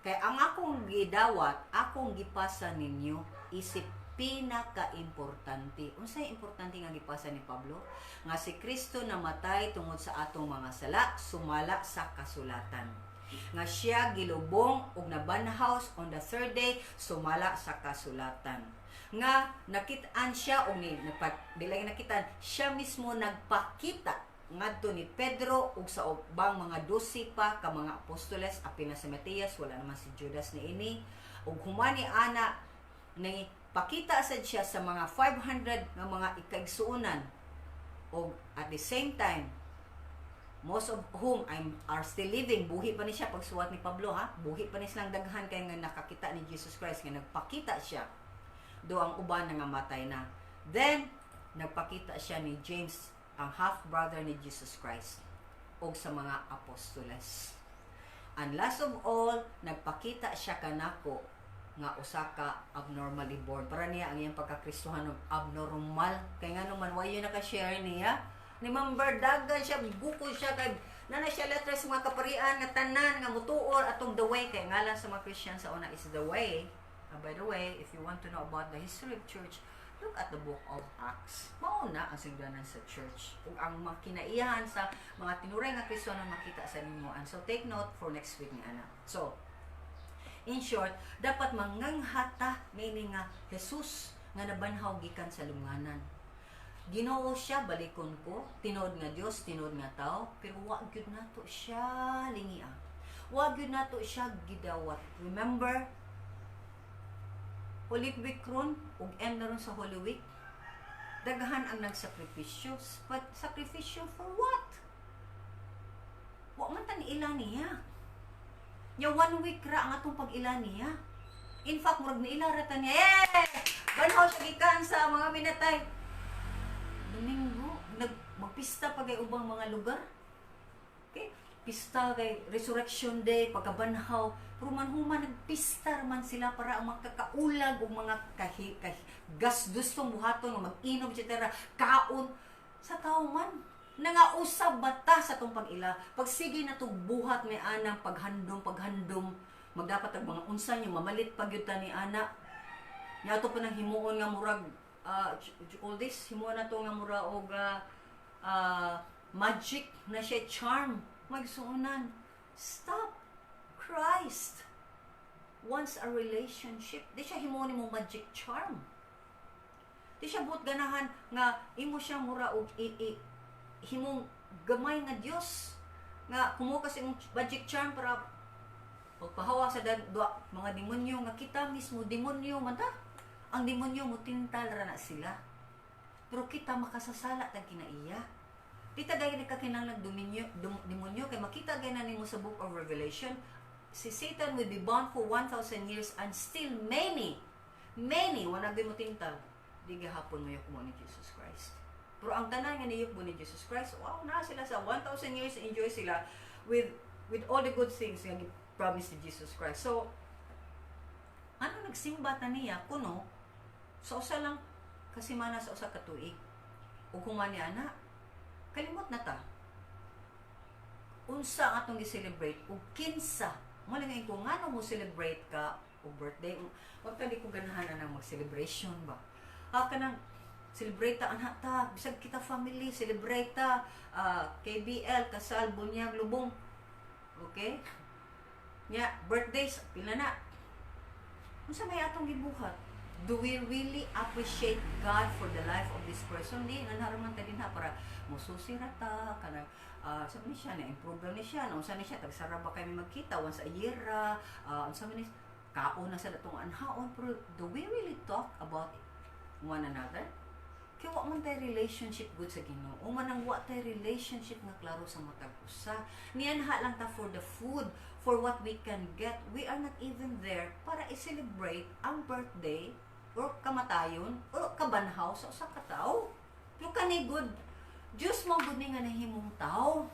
Kay ang akong gidawat, akong gipasa ninyo isip pinaka-importante. Unsay importante nga gipasa ni Pablo? Nga si Kristo namatay tungod sa atong mga sala, sumala sa kasulatan. Nga siya gilubong ug nabanhaw on the third day, sumala sa kasulatan. Nga nakit-an siya og ni nagpa, di lang nakitaan, siya mismo nagpakita ngadto ni Pedro ug sa ubang mga 12 pa ka mga apostoles, apil na si Matias, wala naman si Judas niini. Ug human ni ana, ni pakita sad siya sa mga 500 nga mga ikaigsuonan, ug at the same time, most of whom are still living. Buhi pa ni siya pagsuwat ni Pablo, ha. Buhi pa ni silang daghan kay nga nakakita ni Jesus Christ nga nagpakita siya do. Ang uban nangamatay na. Then nagpakita siya ni James, ang half brother ni Jesus Christ, ug sa mga apostoles. And last of all, nagpakita siya kanako nga usa ka abnormally born. Para niya ang iyang pagkakristohanon abnormal kay ngano man wayo naka-share niya. Remember, dagan siya, bukod siya kay nana siya letter sa mga kaparian nga tanan nga mutuor atong The Way, kay ngalan sa mga Christian sa una is The Way. By the way, if you want to know about the history of church, look at the book of Acts. Mao na ang sinugdanan sa church. Ug ang mga kinaiyahan sa mga tinuray nga Kristiyano makita sa nimo. And so take note for next week ni ana. So, in short, dapat manganghata niini nga Jesus nga nabanhaw gikan sa lubnganan. Ginoo siya, balikon ko, tinuod nga Dios, tinuod nga tao, pero wa gyud nato siya lingia. Wa gyud nato siya gidawat. Remember, Holy Week ron ug end na ron sa Holy Week. Daghan ang nagsakripisyo. But sakripisyo for what? Wa man ta niila niya. Nya one week ra ang atong pag-ila niya. In fact, murag niila ra ta niya. Eh! Banhaw siya gikan sa mga minatay. Domingo, magpista pa kay ubang mga lugar. Okay? Pista kay Resurrection Day, pagkabanhaw. Pero manhuman nagpista man sila para ang makakaulag ug mga kahi, kahi gasdustong buhaton nga mag-inom, etc. Kaon sa tao man. Nangausab bata sa atong pag-ila. Pagsige na buhat may anang paghandom, paghandom, magdapat ang mga unsa nyo, mamalit pag yun ta ni ana. Nya ato pa nang himuon nga murag, what you call this? Himuon na to nga mura og magic na siya, charm. Magsuunan. Stop. Christ wants a relationship. Di siya himuon nimo magic charm. Di siya buot ganahan nga imo siya mura og i, himong gamay nga Dios nga kumuha kasi imong magic charm para pagpahawa sa mga demonyo, nga kita mismo demonyo man ta. Ang demonyo mo tintal ra na sila, pero kita makasasala tag kinaiya. Di ta gay nagkakinahanglan demonyo kay makita gay na nimo sa book of Revelation, si Satan will be bound for 1,000 years and still many, many wala gyud mo tintal. Di gihapon mo mo ni Jesus Christ. Pero ang tanan nga niyukbo ni Jesus Christ, wow na sila sa 1,000 years, enjoy sila with all the good things nga promise ni Jesus Christ. So, ano nagsimba ta niya kuno sa usa lang Kasimana sa usa ka tuig. Ug human ni ana, kalimot na ta. Unsa ang atong gi-celebrate ug kinsa? Mo lang ko ngano mo celebrate ka og birthday. Wag ta, di ko ganahan na mag-celebration ba. Ah, kanang celebrate ta anha ta, bisag kita family, celebrate ta, KBL, kasal, bunyag, lubong. Okay? Nya, birthdays, pila na. Unsa may atong gibuhat? Do we really appreciate God for the life of this person? Di, nanharaman ta din ha, para mususi ra ta, kanang, sabi ni siya, na-improve ni siya, na unsa ni siya, tagsara ba kami magkita, once a year ra, unsa man ni, kaon na sa datong anhaon, pero do we really talk about one another? Kaya wa man tay relationship good sa Ginoo, man ang wa tay relationship nga klaro sa matag usa. Nianha lang ta for the food, for what we can get. We are not even there para i-celebrate ang birthday or kamatayon or kabanhaw sa usa ka tawo. Pero kani good, Diyos mo gud ni nga nahimong tao.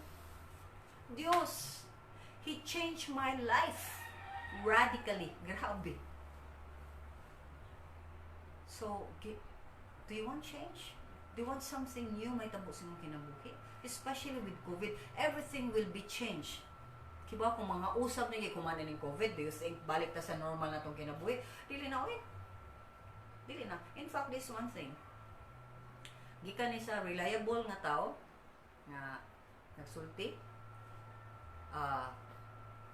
Diyos, He changed my life radically. Grabe. So, do you want change? Do you want something new may tabo sa imong kinabuhi? Especially with COVID, everything will be changed. Kiba kung mga usab na kung man ning COVID, do you think balik ta sa normal na tong kinabuhi? Dili na, oy. Dili na. In fact, this one thing. Gikan ni sa reliable nga tao nga nagsulti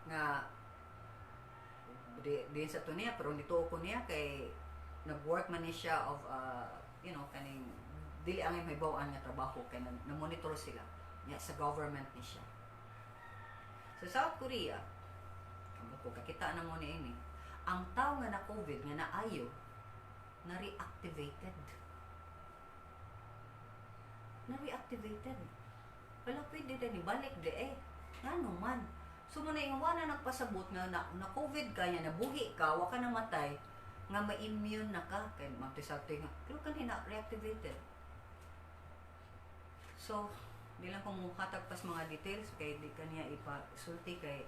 nga di, di sa to niya, pero nituo ko niya kay nag-work man ni siya of kaning dili ang may bawaan nga trabaho kay na monitor sila niya sa government ni siya sa South Korea. Ambot ko kakita na mo ni ini, ang tao nga na COVID nga naayo, na reactivated, na reactivated. Wala, pwede din ibalik di eh, ngano man. So mo na yung wala nagpasabot nga na COVID ka nya nabuhi ka, wa ka namatay, nga ma-immune na ka kay magtisabti nga, pero kanina reactivated. So di lang ko muhatag pas mga details kay di kaniya ipasulti kay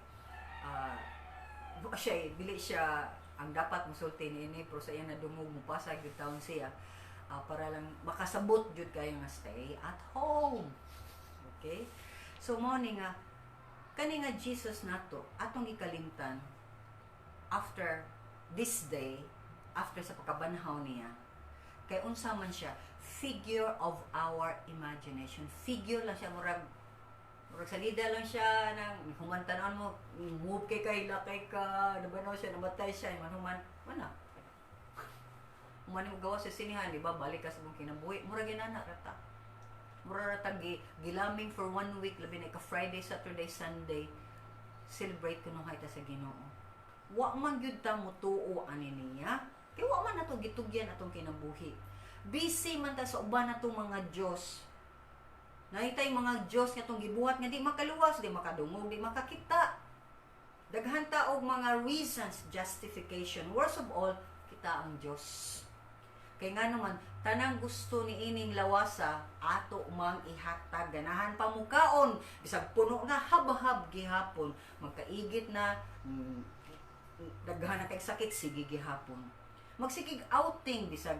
siya eh, dili siya ang dapat musulti niini, pero sa iya nadungog mo pasa gyud taon siya para lang makasabot jud kayo nga stay at home. Okay, so mo ni nga kani nga Jesus nato atong gikalimtan after this day, after sa pagkabanhaw niya, kay unsa man siya? Figure of our imagination. Figure lang siya, murag murag salida lang siya nang human. Mo move kay kay lakay ka, nabanaw siya, namatay siya, man human wala human mo gawa sa sinihan, di ba? Balik ka sa imong kinabuhi, murag ginana rata, mura ra ta gilaming for one week, labi na ka Friday, Saturday, Sunday, celebrate kuno ta sa Ginoo. Wa man gyud ta mutuo ani niya kay wa man nato gitugyan atong kinabuhi. Busy man ta sa uban natong mga Diyos. Nahitay mga Diyos nga atong gibuhat nga di makaluwas, di makadungog, di makakita. Daghan ta og mga reasons, justification. Worst of all, kita ang Diyos. Kay nga naman, tanang gusto ni ining lawasa, ato mang ihatag. Ganahan pa mukaon, bisag puno na, habhab gihapon. Magkaigit na, daghan na kay sakit, sige gihapon. Magsigig outing, bisag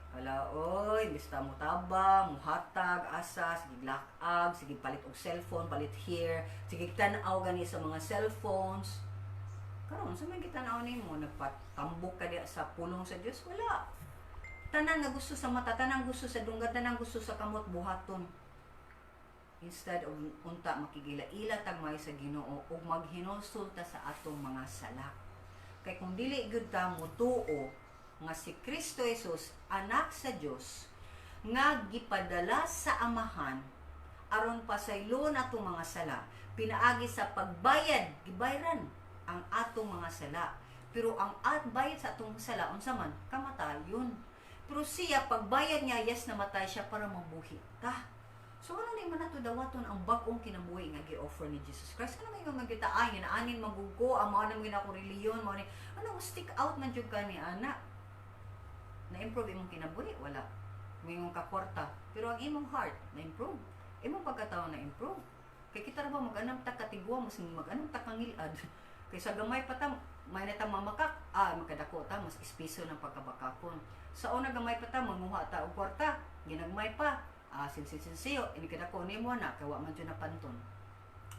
hala oy, basta mo taba, muhatag, asa, sige lakag, sige palit og cellphone, palit here, sige tan-aw gani sa mga cellphones. Karon sa man gitan-aw nimo, nagpatambok ka diya sa pulong sa Dios? Wala. Tanan nga gusto sa mata, tanan gusto sa dunggan, tanan gusto sa kamot, buhaton. Instead of unta makigila-ila tag may sa Ginoo ug maghinulsol ta sa atong mga sala. Kay kung dili gyud ta motuo nga si Kristo Jesus anak sa Dios nga gipadala sa Amahan aron pasaylon atong mga sala pinaagi sa pagbayad, gibayran ang atong mga sala. Pero ang at bayad sa atong sala, unsa man? Kamatayon. Pero siya, pagbayad niya, yes, namatay siya para mabuhi ta. So ano ni man nato dawaton ang bag-ong kinabuhi nga gi-offer ni Jesus Christ? Ano may nga kita ay nga naanin magugo ang mao na mga ako reliyon, mao ni ano, stick out man jud ka ni ana. Na-improve imong kinabuhi? Wala. Mingon ka kwarta, pero ang imong heart na-improve? Imong pagkatao na-improve? Kay kita ra ba mag-anam ta katigwa, mas mag-anam ta kangilad. Kay sa gamay pa ta, May na ta mamakak, makadako ta, mas espeso ng pagkabakakon. Sa una gamay pa ta, manguha ta og kwarta, ginagmay pa, silsil-silsiyo, ini kadako nimo na, kay wa man jud na panton.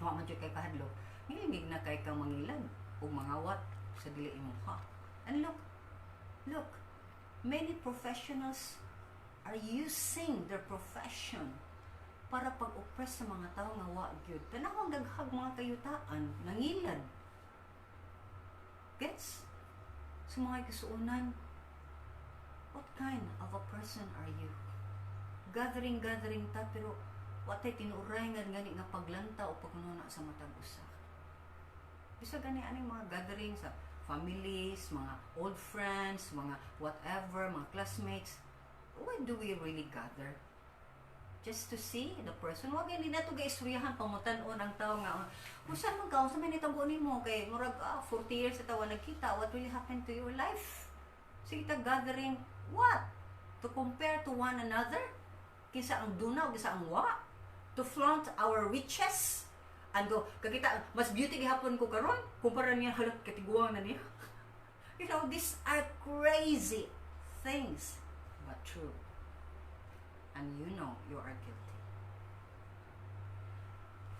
Wa man jud kay kahadlok. Ngilingig na kay kang mangilad ug mangawat sa dili imo ha. And look, look, many professionals are using their profession para pag-oppress sa mga tao nga wa gyud. Tanaw ang daghag mga kayutaan, nangilad. Gets? Sa mga kasuunan, what kind of a person are you? Gathering, gathering ta, pero watay tinuray nga gani nga paglanta o pagununa sa matag usa. Bisa gani aning mga gathering sa families, mga old friends, mga whatever, mga classmates. Why do we really gather? Just to see the person. Wag hindi na to gaistoryahan, pangutan-on ang tao nga, "Kung saan man ka, unsa man nitabo nimo kay murag 40 years sa tawa nagkita, what really happened to your life?" Sige ta gathering, what? To compare to one another? Kinsa ang duna, kinsa ang wa? To flaunt our riches? Ando, kakita, mas beauty gihapon ko karon kumpara niya, halat katiguang na niya. These are crazy things, but true. And you know you are guilty.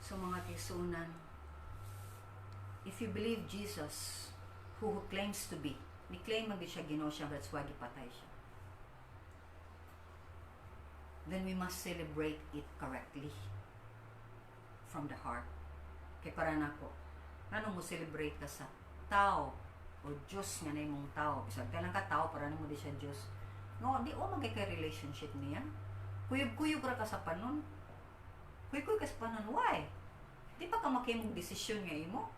So mga kisunan, if you believe Jesus, who claims to be, ni-claim man gyud siya Ginoo siya, that's why gipatay siya. Then we must celebrate it correctly from the heart. Kay para nako, ngano mo celebrate ka sa tao o Diyos nga na imong tao? Bisag ka lang ka tao, para nimo di siya Diyos. No, di o magay kay relationship niya. Kuyog-kuyog ra ka sa panon. Kuyog-kuyog ka sa panon. Why? Di pa ka makimog desisyon nga imo.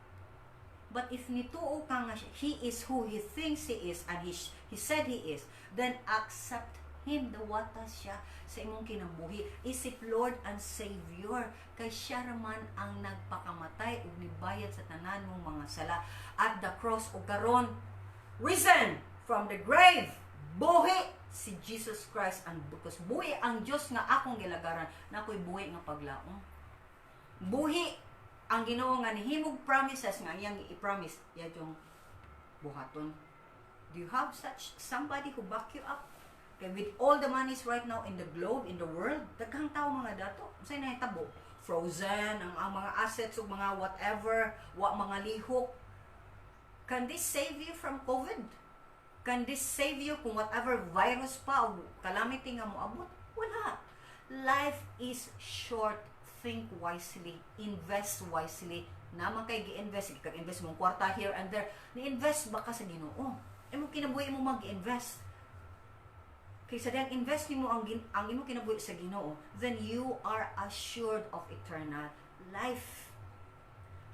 But if nituo ka nga he is who he thinks he is and he said he is, then accept him, dawata siya sa imong kinabuhi. Isip Lord and Savior, kay siya raman ang nagpakamatay ug nibayad sa tanan mong mga sala at the cross, ug karon risen from the grave. Buhi si Jesus Christ, and because buhi ang Dios nga akong gilagaran, na ako'y buhi nga paglaom. Buhi ang Ginoo nga nihimog promises nga iyang i-promise, iya yung buhaton. Do you have such somebody who back you up? Kay with all the monies right now in the globe, in the world, daghang tao mga dato. Unsay nahitabo? Frozen ang mga assets ug mga whatever, wa mga lihok. Can this save you from COVID? Can this save you kung whatever virus pa o calamity nga moabot? Wala. Life is short. Think wisely. Invest wisely. Naman kay gi-invest, kag-invest mong kwarta here and there. Ni-invest ba ka sa Ginoo? Imong kinabuhi mo mag-invest. Kay sa diyang invest nimo ang imong kinabuhi sa Ginoo, then you are assured of eternal life.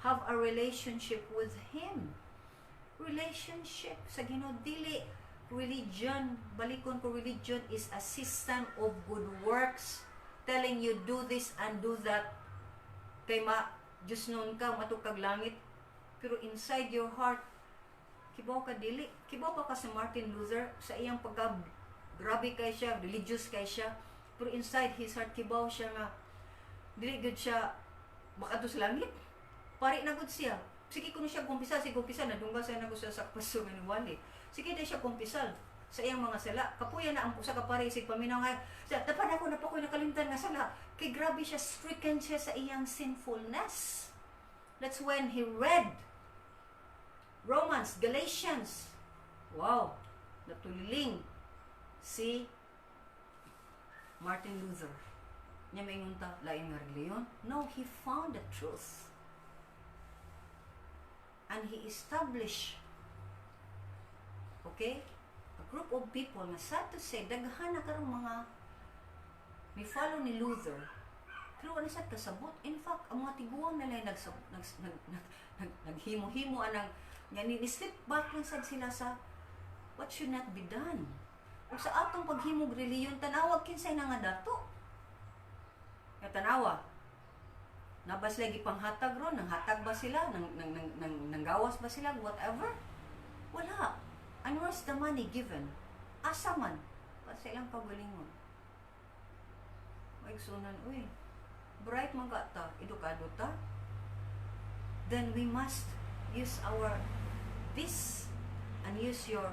Have a relationship with Him. Relationship sa Ginoo, dili religion. Balikon ko, religion is a system of good works telling you do this and do that kay ma Diyos noon ka matukag kag langit, pero inside your heart kibaw ka dili. Kibaw pa ka si Martin Luther, sa iyang pagka grabe kay siya, religious kay siya, pero inside his heart kibaw siya nga dili gud siya makadto sa langit. Pari na gud siya. Sige kuno siya kumpisal, sige kumpisal, nadunggan sa na siya sa pastor nga ni Wally. Sige na siya kumpisal sa iyang mga sala. Kapuya na ang usa ka pare sig paminaw nga, sa tapan ako na pa ko'y nakalimtan nga sala. Kay grabe siya, stricken siya sa iyang sinfulness. That's when he read Romans, Galatians. Wow, natuliling si Martin Luther. Nya maingon ta, lain nga reliyon? No, he found the truth. And he established, okay, a group of people nga sad to say, daghan na karong mga may follow ni Luther, pero wala sad kasabot. In fact, ang mga tiguang nila nag, nag, nag, nag, naghimo-himo anang nga ni slip back lang sad sila sa what should not be done. Ug sa atong paghimog reliyon, tanawag kinsay na nga dato. Nga tanawa, na ba sila gipanghatag ron? Nang hatag ba sila? Nang, nang, nang, nang, nanggawas ba sila? Whatever? Wala. And where's the money given? Asa man? Pa sa ilang kagalingon. Maigsunan, uy, bright man ka ta, edukado ta. Then we must use our this and use your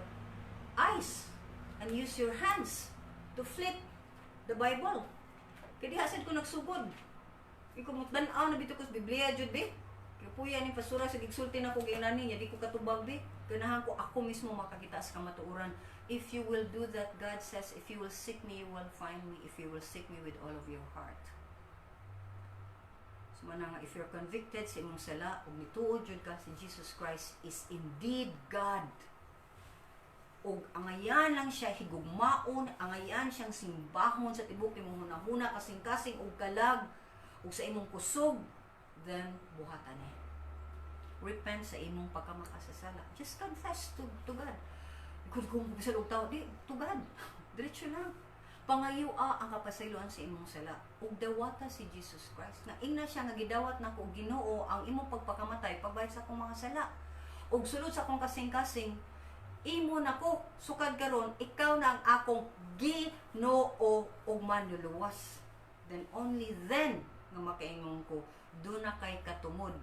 eyes and use your hands to flip the Bible. Kay diha sad ko nagsugod. Iko mo tan-aw na bitaw ko sa Biblia jud bi. Kay puya ni pasura sa gigsulti na ko ginani niya, di ko katubag bi. Ganahan ko ako mismo makakita sa kamatuoran. If you will do that, God says, if you will seek me, you will find me. If you will seek me with all of your heart. So mana nga, if you're convicted sa imong sala ug nituo jud ka si Jesus Christ is indeed God, ug angayan lang siya higugmaon, angayan siyang simbahon sa tibok imong hunahuna, kasing-kasing ug kalag ug sa imong kusog, then buhatan ni. Repent sa imong pagkamakasasala. Just confess to God. Kung bisan og tao, di, to God. Diretso lang. Pangayoa ang kapasayloan sa imong sala. Ug dawata si Jesus Christ. Na ingna siya nga gidawat nako, Ginoo, ang imong pagpakamatay pagbayad sa akong mga sala. Ug sulod sa akong kasing-kasing, imo nako sukad karon, ikaw na ang akong Ginoo ug Manluluwas. Then only then nga makaingon ko, duna kay katungod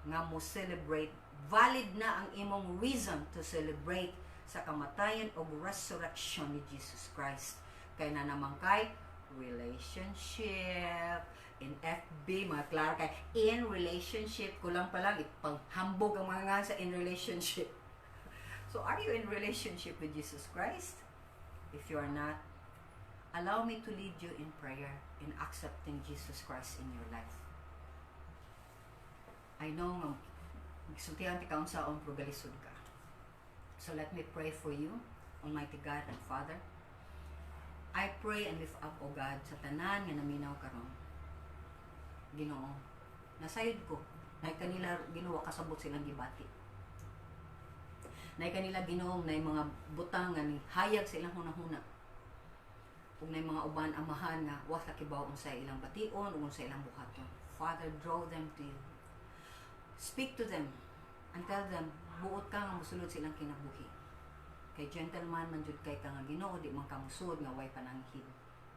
nga mo celebrate. Valid na ang imong reason to celebrate sa kamatayan o resurrection ni Jesus Christ. Kay na naman kay relationship in FB, mga klaro kay in relationship. Kulang pa lang ipanghambog ang mga nga sa in relationship. So are you in relationship with Jesus Christ? If you are not, allow me to lead you in prayer in accepting Jesus Christ in your life. I know nga gisultihan ti kaunsaon pero galisod ka. So let me pray for you, Almighty God and Father. I pray and lift up, O God, sa tanan nga naminaw karon. Ginoo, nasayod ko, na kanila, Ginoo, kasabot silang gibati. Nay kanila, Ginoo, na mga butang nga ni hayag sa ilang hunahuna. Ug nay mga uban, Amahan, nga wa sa kibaw unsa ilang bation ug unsa ilang buhaton. Father, draw them to you. Speak to them and tell them, buot ka nga mosulod sa ilang kinabuhi. Kay gentleman man jud kay ka nga Ginoo, di man ka musud nga way pananghid.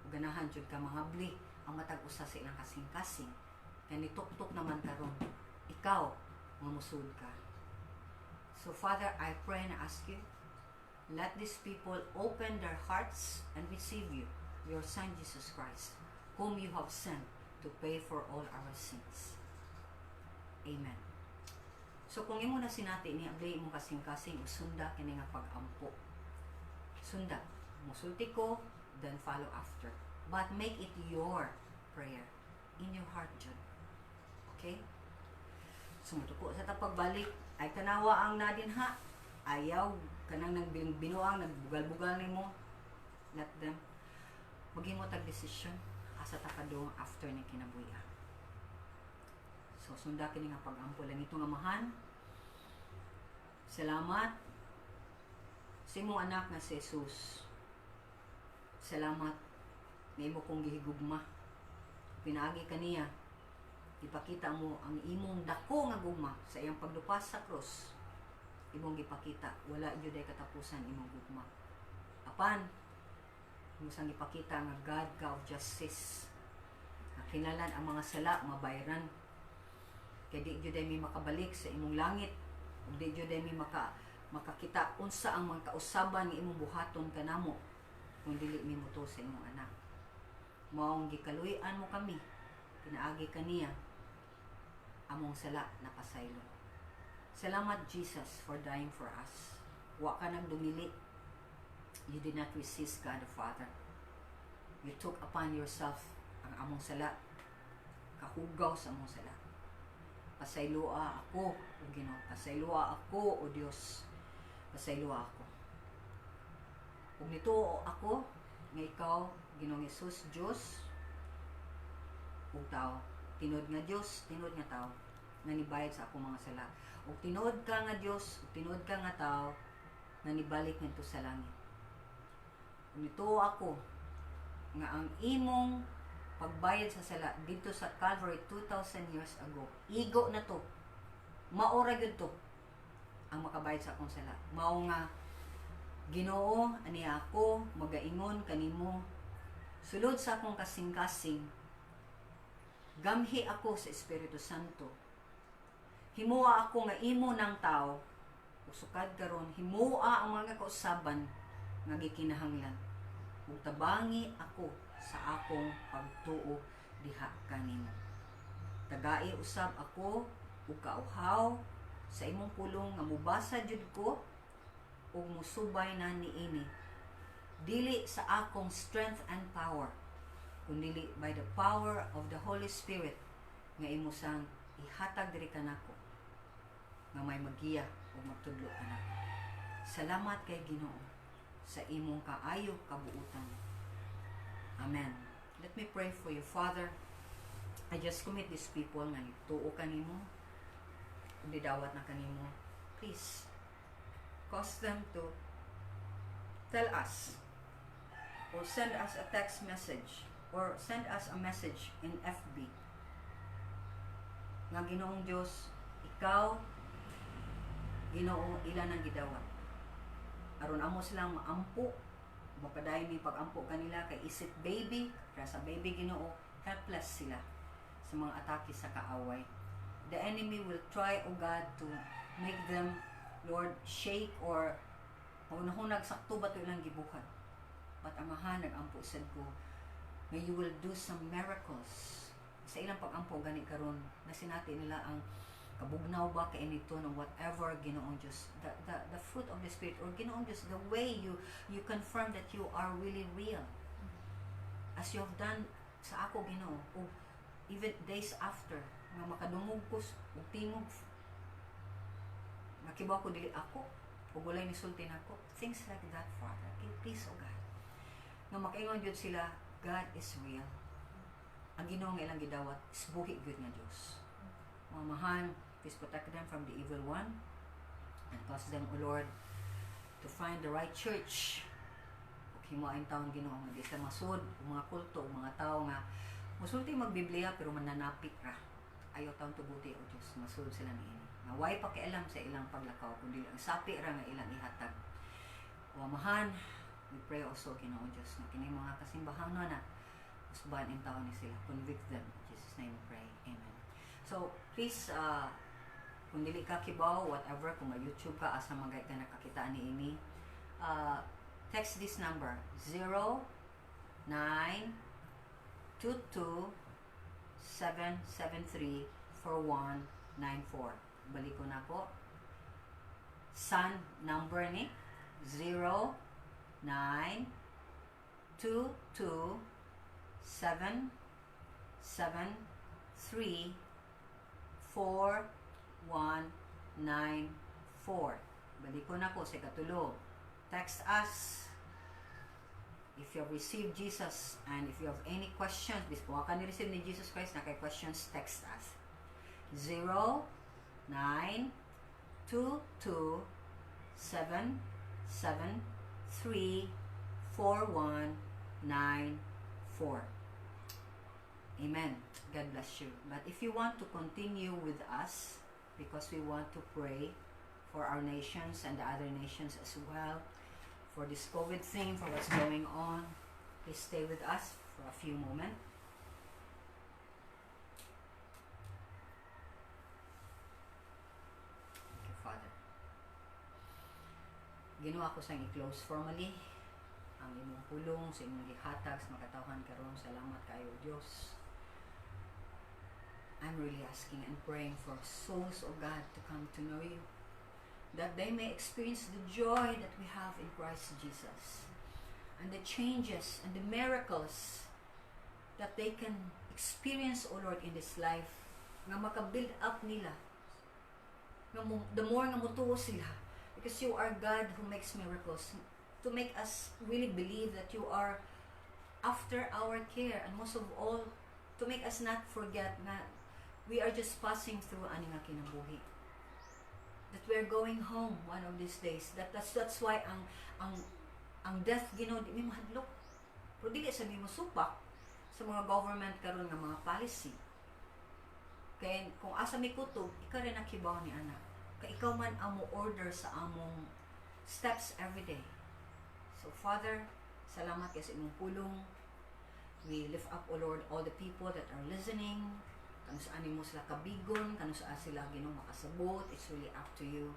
Ug ganahan jud ka mahabli ang matag usa sa ilang kasing-kasing. Kay nituktok naman karon ikaw nga musud ka. So Father, I pray and ask you, let these people open their hearts and receive you, your Son Jesus Christ, whom you have sent to pay for all our sins. Amen. So kung imo na sinati ni abli imong kasing-kasing ug sunda kini nga pag-ampo. Sunda. Musulti ko, then follow after. But make it your prayer in your heart jud. Okay? Sumutuko sa ta pagbalik ay tanawa ang nadin ha. Ayaw kanang nang binuang nagbugal-bugal nimo. Let them maghimo tag desisyon asa ta padung after ni kinabuhi. So sunda kini nga pag-ampo. Langitnong Amahan. Salamat sa imong anak nga si Jesus. Salamat nga imo kong gihigugma. Pinaagi kaniya, ipakita mo ang imong dako nga gugma sa iyang paglupas sa krus. Imong gipakita, wala gyud ay katapusan imong gugma. Apan, imo sang ipakita nga God ka of justice. Nga kinahanglan ang mga sala mabayran. Kay di gyud ay mi makabalik sa imong langit ug di gyud ay mi makakita unsa ang mga kausaban nga imong buhaton kanamo kung dili mi motuo sa imong anak. Maong gikaluy-an mo kami pinaagi kaniya, among sala napasaylo. Salamat, Jesus, for dying for us. Wa ka nagdumili. You did not resist God the Father. You took upon yourself ang among sala. Kahugaw sa among sala. Pasayloa ako, o Ginoo. Pasayloa ako, o Dios. Pasayloa ako. Ug nituo ako nga ikaw, Ginoong Hesus, Dios ug tao. Tinuod nga Dios, tinuod nga tao nga nibayad sa akong mga sala. Ug tinuod ka nga Dios, ug tinuod ka nga tao nga nibalik ngadto sa langit. Ug nituo ako nga ang imong pagbayad sa sala dito sa Calvary 2,000 years ago, igo na to. Maora gyud to ang makabayad sa akong sala. Mao nga, Ginoo, ani ako magaingon kanimo, sulod sa akong kasing-kasing, gamhi ako sa Espiritu Santo. Himoa ako nga imo ng tao. Ug sukad karon, himoa ang mga kausaban nga gikinahanglan. Ug tabangi ako sa akong pagtuo diha kanimo. Tagai usab ako ug kauhaw sa imong pulong nga mubasa jud ko ug musubay na niini. Dili sa akong strength and power, kundili by the power of the Holy Spirit nga imo sang ihatag diri kanako nga may magiya ug magtudlo kanako. Salamat kay Ginoo sa imong kaayo kabuutan. Amen. Let me pray for you, Father. I just commit these people nga nituo kanimo, ug didawat na kanimo. Please, cause them to tell us or send us a text message or send us a message in FB nga, "Ginoong Diyos, ikaw Ginoo ila nang gidawat," aron amo silang maampo, mapadayon mi pag-ampo kanila kay isip baby kaya sa baby, Ginoo, helpless sila sa mga atake sa kaaway. The enemy will try, O God, to make them, Lord, shake or hunahunag sakto ba to ilang gibuhat. But Amahan, nagampo sad ko may you will do some miracles sa ilang pag-ampo gani karon na sinati nila ang kabugnaw ba kay nito ng whatever, Ginoong Diyos, the fruit of the Spirit or, Ginoong Diyos, the way you confirm that you are really real as you have done sa ako, Ginoo, ug even days after nga makadungog ko og tingog nga kibaw ko dili ako ug walay nisulti nako, things like that, Father. Please, oh God, nga makaingon jud sila, "God is real." Ang Ginoo nga ilang gidawat is buhi gyud nga Dios. Amahan, please protect them from the evil one and cause them, O Lord, to find the right church. Ug himoa intawon, Ginoo, nga di sila masud og mga kulto o mga tao nga musulti magbiblia pero mananapik ra. Ayaw taon tuguti, O Diyos, masud sila niini. Nga way pakialam sa ilang paglakaw kundi ang sapi ra nga ilang ihatag. O Amahan, we pray also, Ginoo Diyos, nga kini mga kasimbahan na usban intawon ni sila. Convict them. In Jesus' name we pray. Amen. So, please, kung dili ka kibaw, whatever, kung ma-YouTube ka, asa man ka nakakita ni ini, text this number, 0 9 2 2 7 7 3 4 1 9 4. Balik ko na po. Sun number ni 0 9 2 2 7 7 3 4 1 9 4. Balik ko na po sa katulo. Text us if you have received Jesus and if you have any questions, bis kung ka ni-receive ni Jesus Christ, na kay questions, text us. 0 9 2 2 7 7 3 4 1 9 4. Amen. God bless you. But if you want to continue with us, because we want to pray for our nations and the other nations as well, for this COVID thing, for what's going on, please stay with us for a few moments. Thank you, Father. Ginoo, ako sang i-close formally ang imong pulong sa imong gihatag sa makatawhan karon. Salamat kayo, Dios. I'm really asking and praying for souls of God to come to know you, that they may experience the joy that we have in Christ Jesus and the changes and the miracles that they can experience, O Lord, in this life, nga maka-build up nila nga mo, the more nga mutuo sila, because you are God who makes miracles, to make us really believe that you are after our care, and most of all, to make us not forget nga we are just passing through ani nga kinabuhi, that we are going home one of these days. That's why ang death, Ginoo, di mi mahadlok, pero dili sa mi mosupak sa mga government karon nga mga policy, kay kung asa mi kutob, ikaw rin nakibaw ni ana, kay ikaw man ang mo order sa among steps every day. So Father, salamat kay sa imong pulong. We lift up, O Lord, all the people that are listening. Kanus-a nimo sila kabigon, kanus-a sila, Ginoo, makasabot, it's really up to you.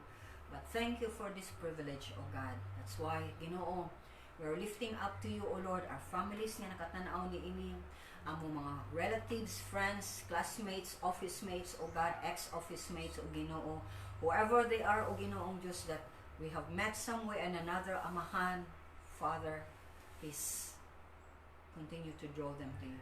But thank you for this privilege, O God. That's why, Ginoo, we're lifting up to you, O Lord, our families nga nakatanaw ni ini, among mga relatives, friends, classmates, office mates, O God, ex-office mates, O Ginoo, whoever they are, O Ginoong Diyos, that we have met some way and another, Amahan, Father, please continue to draw them to you.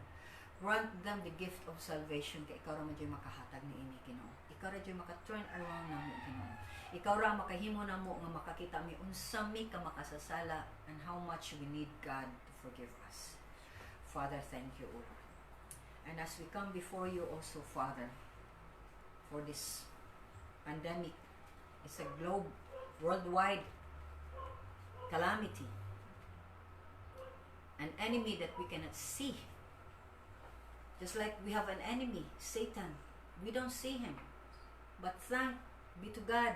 Grant them the gift of salvation kay ikaw ra man diay makahatag ni ini, Ginoo. Ikaw ra diay maka-turn around namo, Ginoo. Ikaw ra makahimo namo nga makakita mi unsa mi ka makasasala and how much we need God to forgive us. Father, thank you, O Lord. And as we come before you also, Father, for this pandemic, it's a globe, worldwide calamity, an enemy that we cannot see. Just like we have an enemy, Satan, we don't see him. But thank be to God,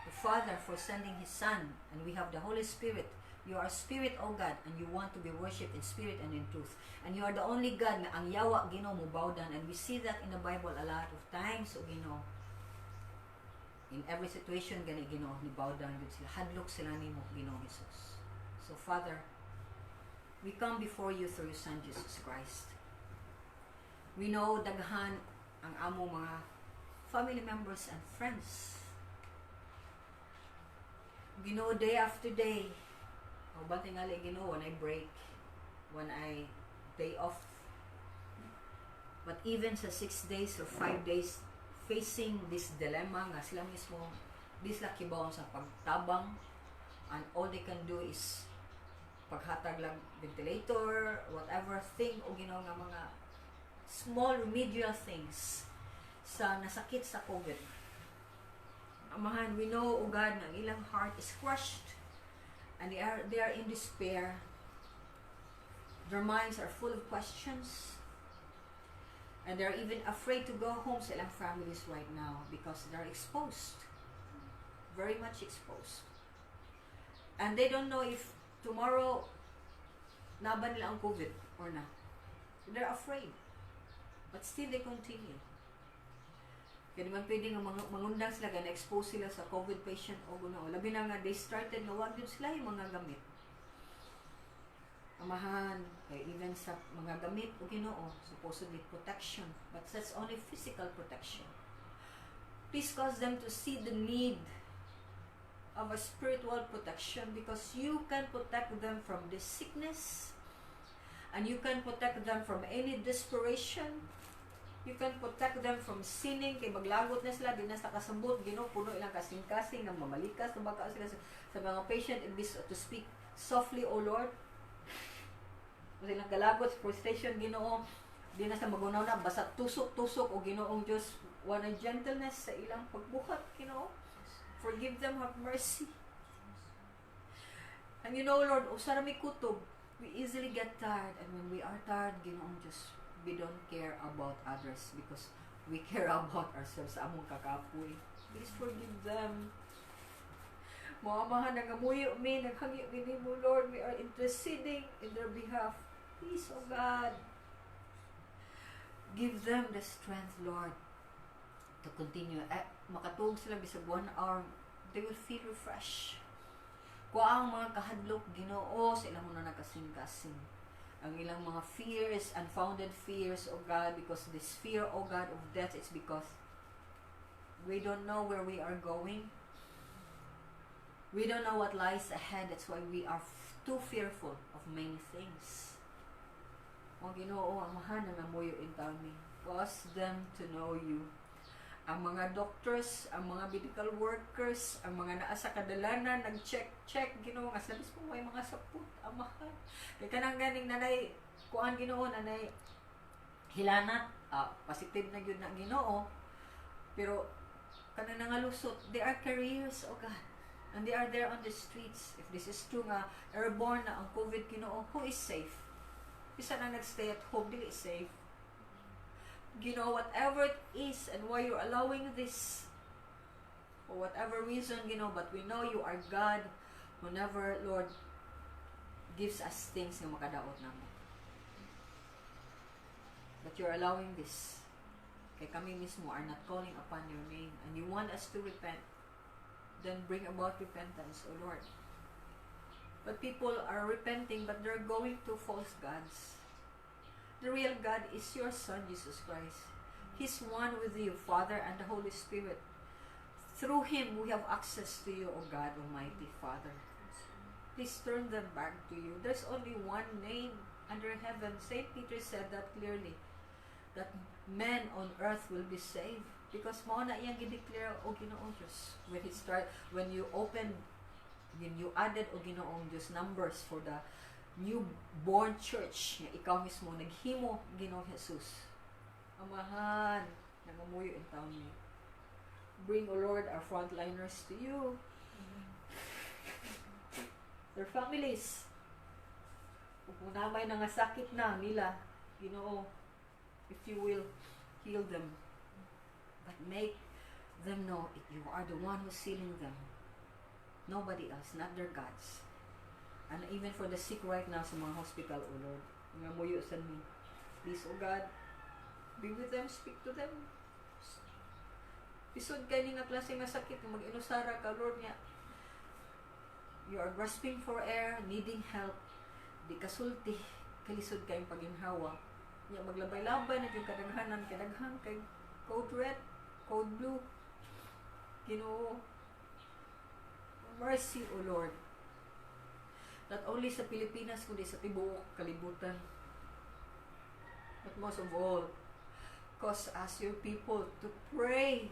the Father, for sending His Son, and we have the Holy Spirit. You are Spirit, O God, and you want to be worshipped in spirit and in truth. And you are the only God nga ang yawa, Ginoo, mo bow down. And we see that in the Bible a lot of times, O Ginoo. In every situation, gani, Ginoo, ni bow down gud sila. Hadlok sila nimo, Ginoo Jesus. So, Father, we come before you through your Son, Jesus Christ. We know daghan ang amo mga family members and friends. Ginoo, day after day, uban tingali, Ginoo, when I break, when I day off, but even sa 6 days or 5 days, facing this dilemma nga sila mismo, di sila kibaw sa pagtabang, and all they can do is paghatag lang ventilator, whatever thing, o Ginoo, nga mga small remedial things sa nasakit sa COVID. Amahan, we know, O God, nga ang ilang heart is crushed and they are in despair. Their minds are full of questions. And they're even afraid to go home sa ilang families right now because they're exposed. Very much exposed. And they don't know if tomorrow naa ba nila ang COVID or not. They're afraid. But still they continue. Kaya man pwede nga mangundang sila, kaya na-expose sila sa COVID patient o guna. Labi na nga, they started nga wag yun sila yung mga gamit. Amahan, kay even sa mga gamit o Ginoo, supposedly protection, but that's only physical protection. Please cause them to see the need of a spiritual protection because you can protect them from this sickness and you can protect them from any desperation. You can protect them from sinning kay maglagot na sila, di na sila kasabot, Ginoo, puno ilang kasing-kasing nga mamalikas na baka sila sa mga patient, imbis to speak softly, O Lord. Silang galagot, frustration, Ginoo, di na sila magunaw na basta tusok-tusok. O Ginoong Dios, wala gentleness sa ilang pagbuhat, Ginoo. Forgive them, have mercy. And you know, Lord, usa ra mi kutob, we easily get tired, and when we are tired, Ginoong Dios, we don't care about others because we care about ourselves sa among kakapoy. Please forgive them. Mga Amahan, nagamuyo mi, naghangyo mi nimo, Lord. We are interceding in their behalf. Please, oh God, give them the strength, Lord, to continue. Eh, makatulog sila bisag one hour, they will feel refreshed. Kuha ang mga kahadlok, Ginoo, sa ilang mga nagkasing-kasing. Ang ilang mga fears, unfounded fears, O God, because this fear, O God, of death is because we don't know where we are going. We don't know what lies ahead. That's why we are too fearful of many things. O Ginoo, Amahan, nangamuyo in mi. Cause them to know you. Ang mga doctors, ang mga medical workers, ang mga naa sa kadalanan, nag-check-check, Ginoo, nga sa mismo may mga sapot, Amahan. Kay kanang ganing nanay, kuan, Ginoo, nanay hilanat, positive na gyud na, Ginoo. Pero kanang nangalusot, they are carriers, oh God. And they are there on the streets. If this is true nga, airborne na ang COVID, Ginoo, who is safe? Bisa na nag-stay at home, dili safe. Ginoo, whatever it is and why you're allowing this, for whatever reason, Ginoo, but we know you are God who never, Lord, gives us things nga makadaot namo. But you're allowing this. Kay kami mismo are not calling upon your name and you want us to repent, then bring about repentance, O Lord. But people are repenting, but they're going to false gods. The real God is your Son, Jesus Christ. He's one with you, Father, and the Holy Spirit. Through Him, we have access to you, O God, Almighty Father. Please turn them back to you. There's only one name under heaven. St. Peter said that clearly, that men on earth will be saved. Because mao na iyang gideclare, o Ginoong Diyos. When he start, when you open, when you added, o Ginoong Diyos, numbers for the newborn church, nga ikaw mismo naghimo, Ginoong Jesus. Amahan, nangamuyo intawon mi. Bring, O Lord, our frontliners to you. Their families. Kung naa may nga sakit na nila, Ginoo, if you will, heal them. But make them know you are the one who's healing them. Nobody else, not their gods. And even for the sick right now sa mga hospital, O Lord, nangamuyo sad mi. Please, O God, be with them, speak to them. Lisod kay ni nga klase nga sakit, mag-inusara ka, Lord, nga you are grasping for air, needing help, di kasulti, kalisod kayong paginhawa. Nya maglabay-labay na yung kadaghanan, kadaghan kay code red, code blue. Ginoo, mercy, O Lord. Not only sa Pilipinas, kundi sa tibuok kalibutan. But most of all, cause us, your people, to pray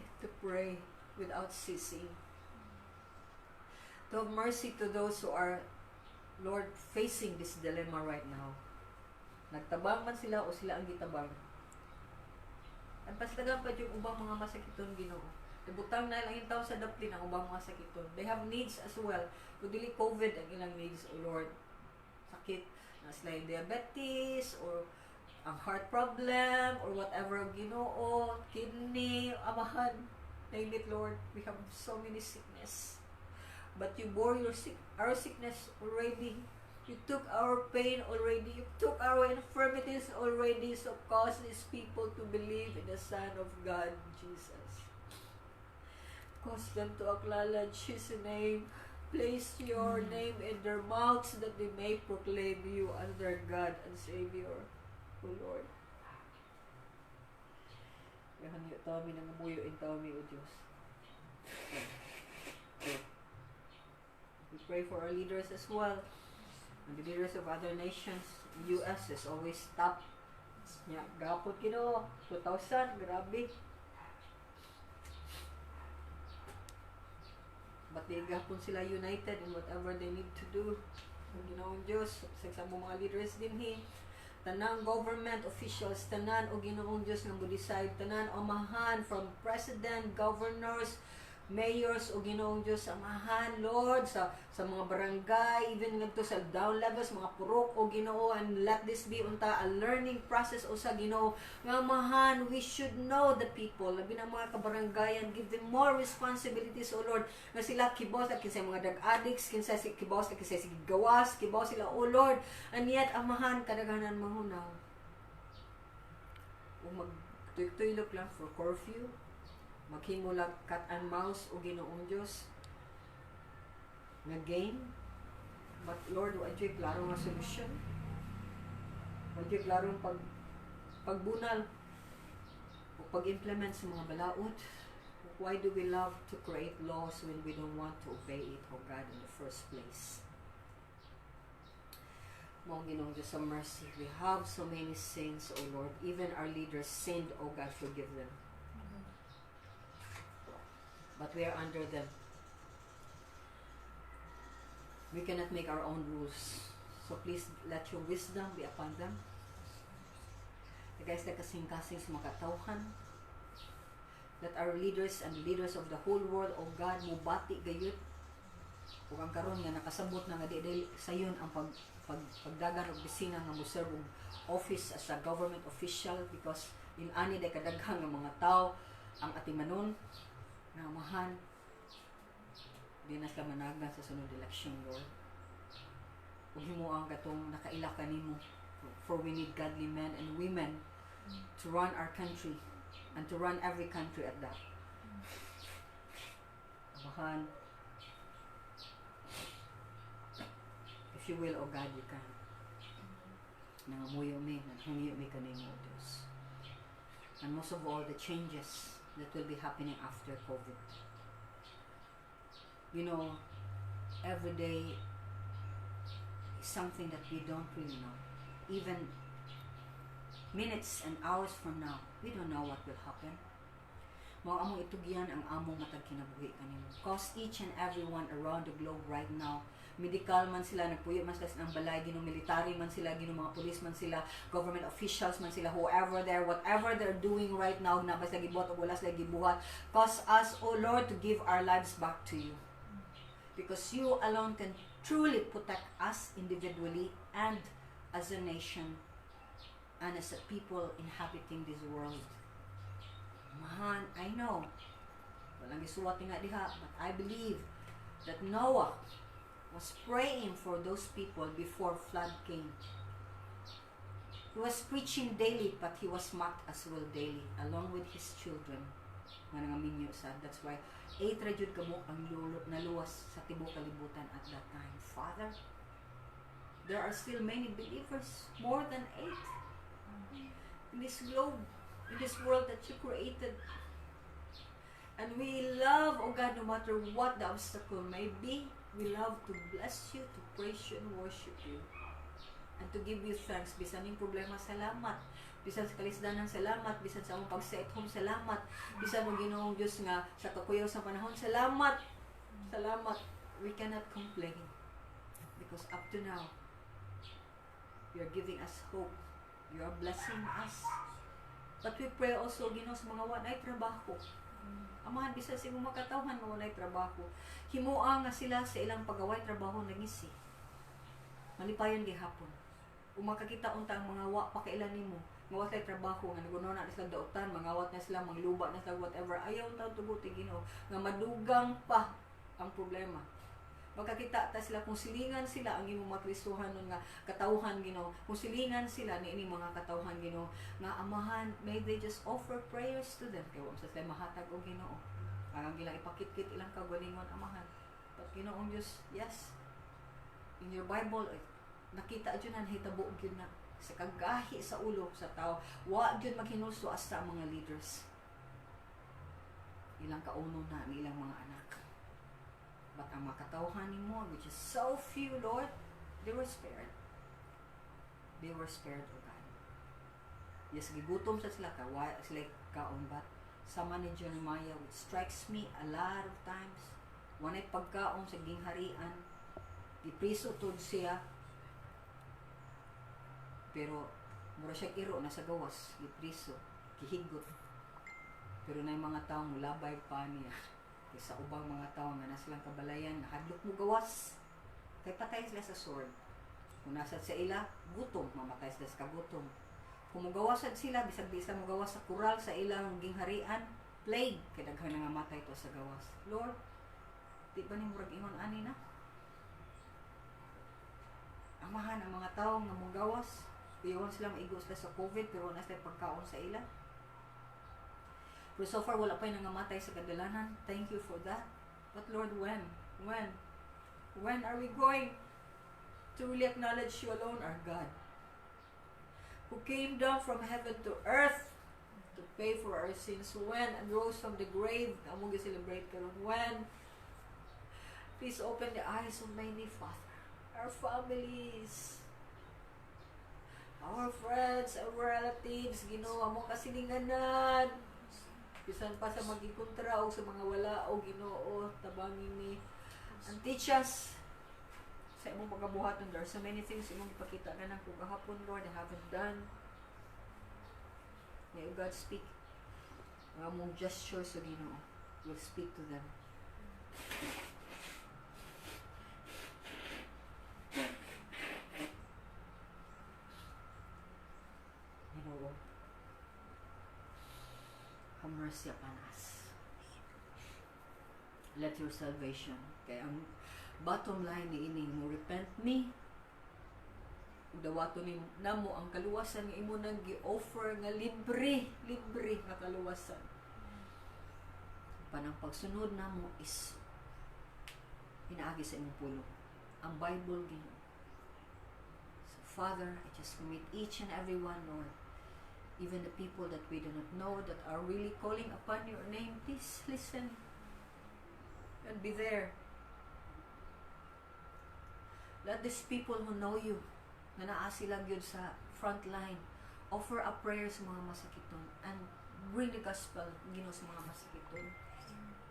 without ceasing. To have mercy to those who are, Lord, facing this dilemma right now. Nagtabang man sila o sila ang gitabang. Ang paslagan pa yung ubang mga masakiton, Ginoo. Ibutang na lang yung tao sa daplin ang ubang mga sakiton. They have needs as well. Kung dili COVID ang ilang needs, O Lord. Sakit na sila yung diabetes or ang heart problem or whatever, Ginoo, kidney, Amahan. Name it, Lord. We have so many sickness. But you bore our sickness already. You took our pain already. You took our infirmities already. So cause these people to believe in the Son of God, Jesus. Cause them to acknowledge His name. Place your name in their mouths that they may proclaim you as their God and Savior, O Lord. Yahan tami nangamuyo intawon mi, O Diyos. We pray for our leaders as well. And the leaders of other nations. US is always top. Nya, gapot Ginoo, 2,000, grabe. But di gapon sila united in whatever they need to do. Ang Ginoong Diyos, sa mga leaders dinhi, tanang government officials, tanan o Ginoong Diyos nga mo decide, tanan Amahan, from president, governors, mayors o Ginoong Diyos, Amahan, Lord, sa mga barangay, even ngadto sa down levels, mga purok o Ginoo, and let this be unta a learning process o sa Ginoo nga, Amahan, we should know the people, labi na mga kabaranggayan. Give them more responsibilities, O Lord, nga sila kibaw sa kinsay mga drug addicts, kinsay si kibaw sa kinsay si gawas, kibaw sila, O Lord. And yet, Amahan, kadaghanan mahunaw o mag tuylok lang for curfew, maghimo lang cat and mouse o Ginoong Diyos nga game. But Lord, wa jud klaro nga solusyon, wa jud klarong pagbunal o pag-implement sa mga balaod. Why do we love to create laws when we don't want to obey it, O God, in the first place? Mao Ginoong Diyos sa mercy. We have so many sins, O Lord. Even our leaders sinned, O God, forgive them. But we are under them. We cannot make our own rules. So please let your wisdom be upon them. Guys, kasing-kasing sa makatawhan. Let our leaders and leaders of the whole world, O God, mubati gayud. Ug ang karon nga nakasabot na nga di dahil sayon ang pagdagan og bisina nga mo serve og office as a government official because in ani day kadaghan nga mga tao ang atimanon nga, Amahan, di na sila managan sa sunod election, Lord. Ug himo ang katong nakaila kanimo, for we need godly men and women to run our country. And to run every country at that. Amahan, if you will, O God, you can. Nangamuyo mi, nanghangyo mi kanimo, O Diyos. And most of all, the changes that will be happening after COVID. Every day is something that we don't really know. Even minutes and hours from now, we don't know what will happen. Mao among itugyan ang among matag kinabuhi kanimo. Cause each and everyone around the globe right now, medical man sila, nagpuyo man sila sa balay, Ginoo, military man sila, Ginoo, mga police man sila, government officials man sila, whoever there, whatever they're doing right now, na ba sila gibuhat o wala sila gibuhat, cause us, O Lord, to give our lives back to you. Because you alone can truly protect us individually and as a nation and as a people inhabiting this world. Amahan, I know, walang gisuwat nga diha, but I believe that Noah was praying for those people before flood came. He was preaching daily, but he was mocked as well daily, along with his children. Nga nangaminyo sa. That's why, eight ra jud kabuok ang naluwas sa tibuok kalibutan at that time. Father, there are still many believers, more than eight, in this globe, in this world that you created. And we love, oh God, no matter what the obstacle may be, we love to bless you, to praise you, and worship you. And to give you thanks. Bisan ning problema, salamat. Bisan sa kalisdanan, salamat. Bisan sa among pag-stay at home, salamat. Bisan mo, Ginoong Diyos, nga sa kakuyaw sa panahon, salamat. Salamat. We cannot complain. Because up to now, you are giving us hope. You are blessing us. But we pray also, Ginoo, sa mga walay trabaho. Amahan, bisan sa imong mga katawhan nga walay trabaho. Himoa nga sila sa ilang pagaway trabaho nangisi. Malipayon gihapon. Ug makakita unta ang mga wa pa kaila nimo, nga walay trabaho, nga naguno na sila dautan, mangawat na sila, mangluba na sila, whatever. Ayaw unta tuguti, Ginoo, nga madugang pa ang problema. Makakita ta sila kung silingan sila ang imong mga Kristohanon nga katawhan, Ginoo. Kung silingan sila ni ining mga katawhan, Ginoo, nga Amahan, may they just offer prayers to them kay wa sa sila mahatag og Ginoo. Ang ilang ipakitkit ilang kagalingon, Amahan. But Ginoong Dios, yes. In your Bible, eh, nakita jud na nahitabo gyud na sa kagahi sa ulo sa tao. Wa gyud maghinulso hasta ang mga leaders. Ilang kauno na ang ilang mga anak. But ang mga katawhan nimo, which is so few, Lord, they were spared. They were spared, O God. Yes, gigutom sa sila ka, wa sila kaon, but sama ni Jeremiah, which strikes me a lot of times, walay pagkaon sa gingharian, gipriso tud siya, pero mura siya iro na sa gawas, gipriso, gihigot. Pero na mga tao mulabay pa niya. Kaysa ubang mga tao nga na silang kabalayan, nahadlok mo gawas. Kay patay sila sa sword. Kung nasa sa ila, gutom, mamatay sila sa kagutom. Kung mugawasad sila, bisag di sila mugawas sa kural sa ilang gingharian, plague, kay daghan na nga matay to sa gawas. Lord, di ba ni murag ingon ani na? Amahan ang mga tao nga mugawas, kuyawan sila maigo sila sa COVID, pero wala sila pagkaon sa ila. Pero so far, wala pa yung nangamatay sa kadalanan. Thank you for that. But Lord, when? When? When are we going to really acknowledge you alone, our God, who came down from heaven to earth to pay for our sins? When? And rose from the grave. Among celebrate karon. When? Please open the eyes of many, Father. Our families, our friends, our relatives, Ginoo, among kasilinganan. Bisan pa sa magikontra o sa mga wala o Ginoo, tabangi mi. And teach us sa imong pagabuhaton. There are so many things imong ipakita na nang kung gahapon, Lord, I haven't done. May God speak. Ang among gestures sa Ginoo will speak to them. Ginoo, have mercy upon us. Let your salvation, kay ang bottom line ni ini, mo repent me, Ug dawaton ni namo ang kaluwasan nga imo nang gi-offer nga libre, libre nga kaluwasan. Panang pagsunod namo is pinaagi sa imong pulong. Ang Bible, Ginoo. So, Father, I just commit each and every one, Lord, even the people that we do not know that are really calling upon your name, please listen and be there. Let these people who know you, nga naa sila gyud sa front line, offer a prayer sa mga masakiton and bring the gospel, Ginoo, sa mga masakiton.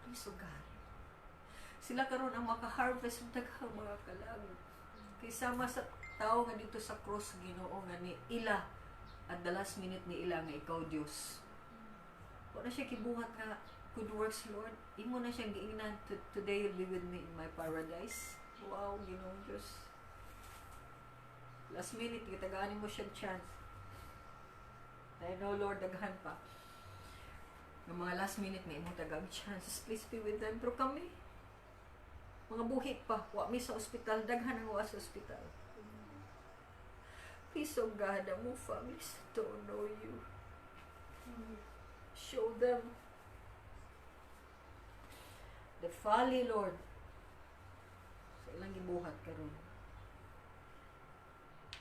Please, oh God. Sila karon ang maka-harvest ng daghang mga kalag. Kay sama sa tao nga dito sa cross, Ginoo, nga ni ila at the last minute ni ila nga ikaw Dios. Wala siya kibuhat nga good works, Lord. Imo na siyang giingnan, "Today you'll be with me in my paradise." Wow, Ginoong Diyos. Last minute, gitagaan mo siya chance. I know, Lord, daghan pa ng mga last minute nga imong tagaag chance. Please be with them. Pero kami, mga buhi pa, wa mi sa ospital, daghan ang wa sa ospital. Please, oh God, ang mga families don't know you. Show them the folly, Lord, sa ilang gibuhat karon.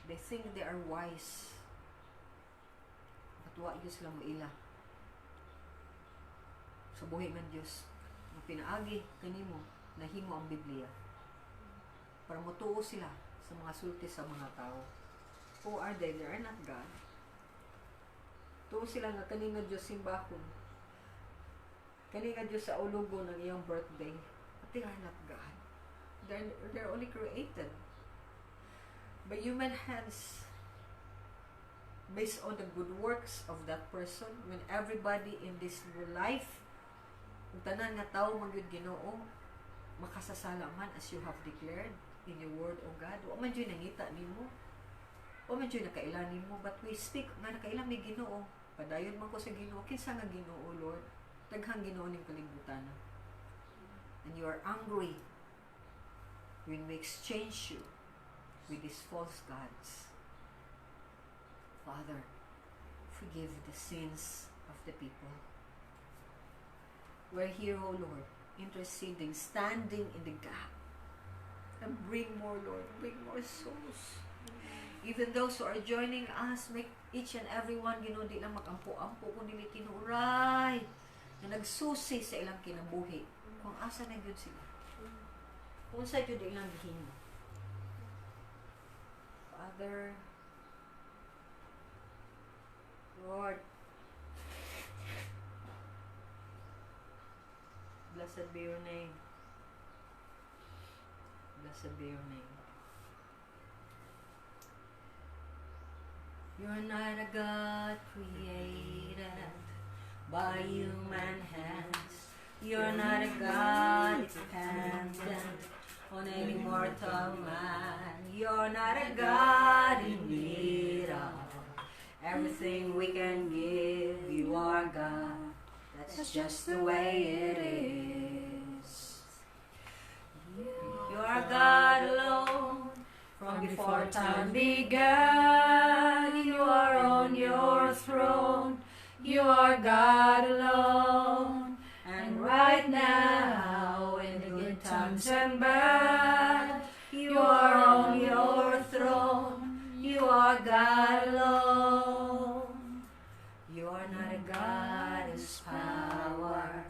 They think they are wise. But wa gyud sila moila sa buhi ng Diyos. Ang pinaagi kanimo, nahimo ang Biblia. Para motuo sila sa mga sulti sa mga tao. Who are they? They are not God. Tuo sila nga kani nga Diyos simbahon. Kani nga Diyos sa ulugo ng iyang birthday. But they are not God. They're only created by human hands based on the good works of that person, when everybody in this life, ug tanan nga tawo man gyud, Ginoo, makasasala man, as you have declared in your word, O God. Wa man jud nangita nimo, wa man jud nakaila nimo, but we speak nga nakaila mi Ginoo, padayon man ko sa Ginoo. Kinsa nga Ginoo, Lord? Daghang Ginoo ning kalibutan, and you are angry when we exchange you with these false gods. Father, forgive the sins of the people. We're here, O Lord, interceding, standing in the gap. And bring more, Lord, bring more souls. Even those who are joining us, make each and every one, Ginoo, di lang magampo-ampo, kung dili tinuray, na nagsusi sa ilang kinabuhi, kung asa na gyud sila. Kung sa gyud ilang gihimo. Father, Lord, blessed be your name. Blessed be your name. You're not a God created by human hands. You're not a God dependent on any mortal man. You're not a God in need of everything we can give. You are God. That's just the way it is. You are God alone. From before time began, you are on your throne. You are God alone. And right now, in the good times and bad, you are on your throne. You are God alone. You are not a God whose power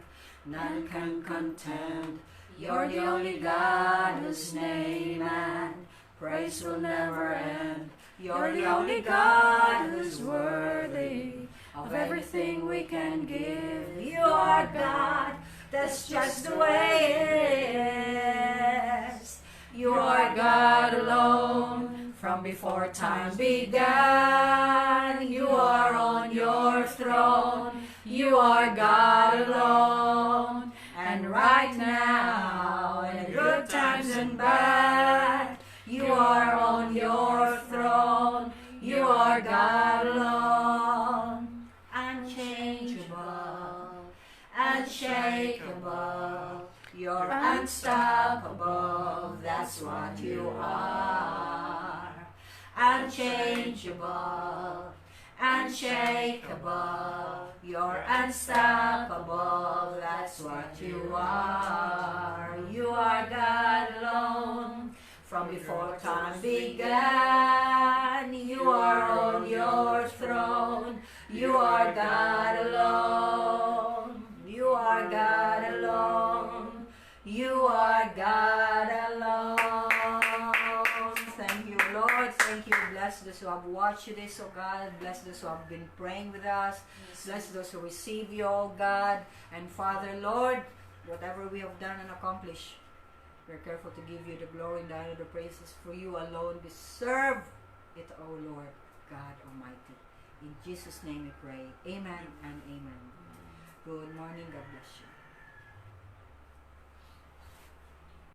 none can contend. You're the only God whose name and praise will never end. You're the only God who's worthy of everything we can give. You are God, that's just the way it is. You are God alone. From before time began, you are on your throne. You are God alone. And right now, in the good times and bad, you are on your throne. You are God alone. Unchangeable, unshakable. You're unstoppable. That's what you are. Unchangeable, unshakable, you're unstoppable. That's what you are. You are God alone. From before time began, you are on your throne. You are God alone. You are God alone. You are God alone. Thank you, Lord. Thank you. Bless those who have watched this, oh God. Bless those who have been praying with us. Bless those who receive you, oh God. And Father, Lord, whatever we have done and accomplished, we're careful to give you the glory and the honor, the praises, for you alone deserve it, O Lord God Almighty. In Jesus' name we pray. Amen and amen. Good morning. God bless you.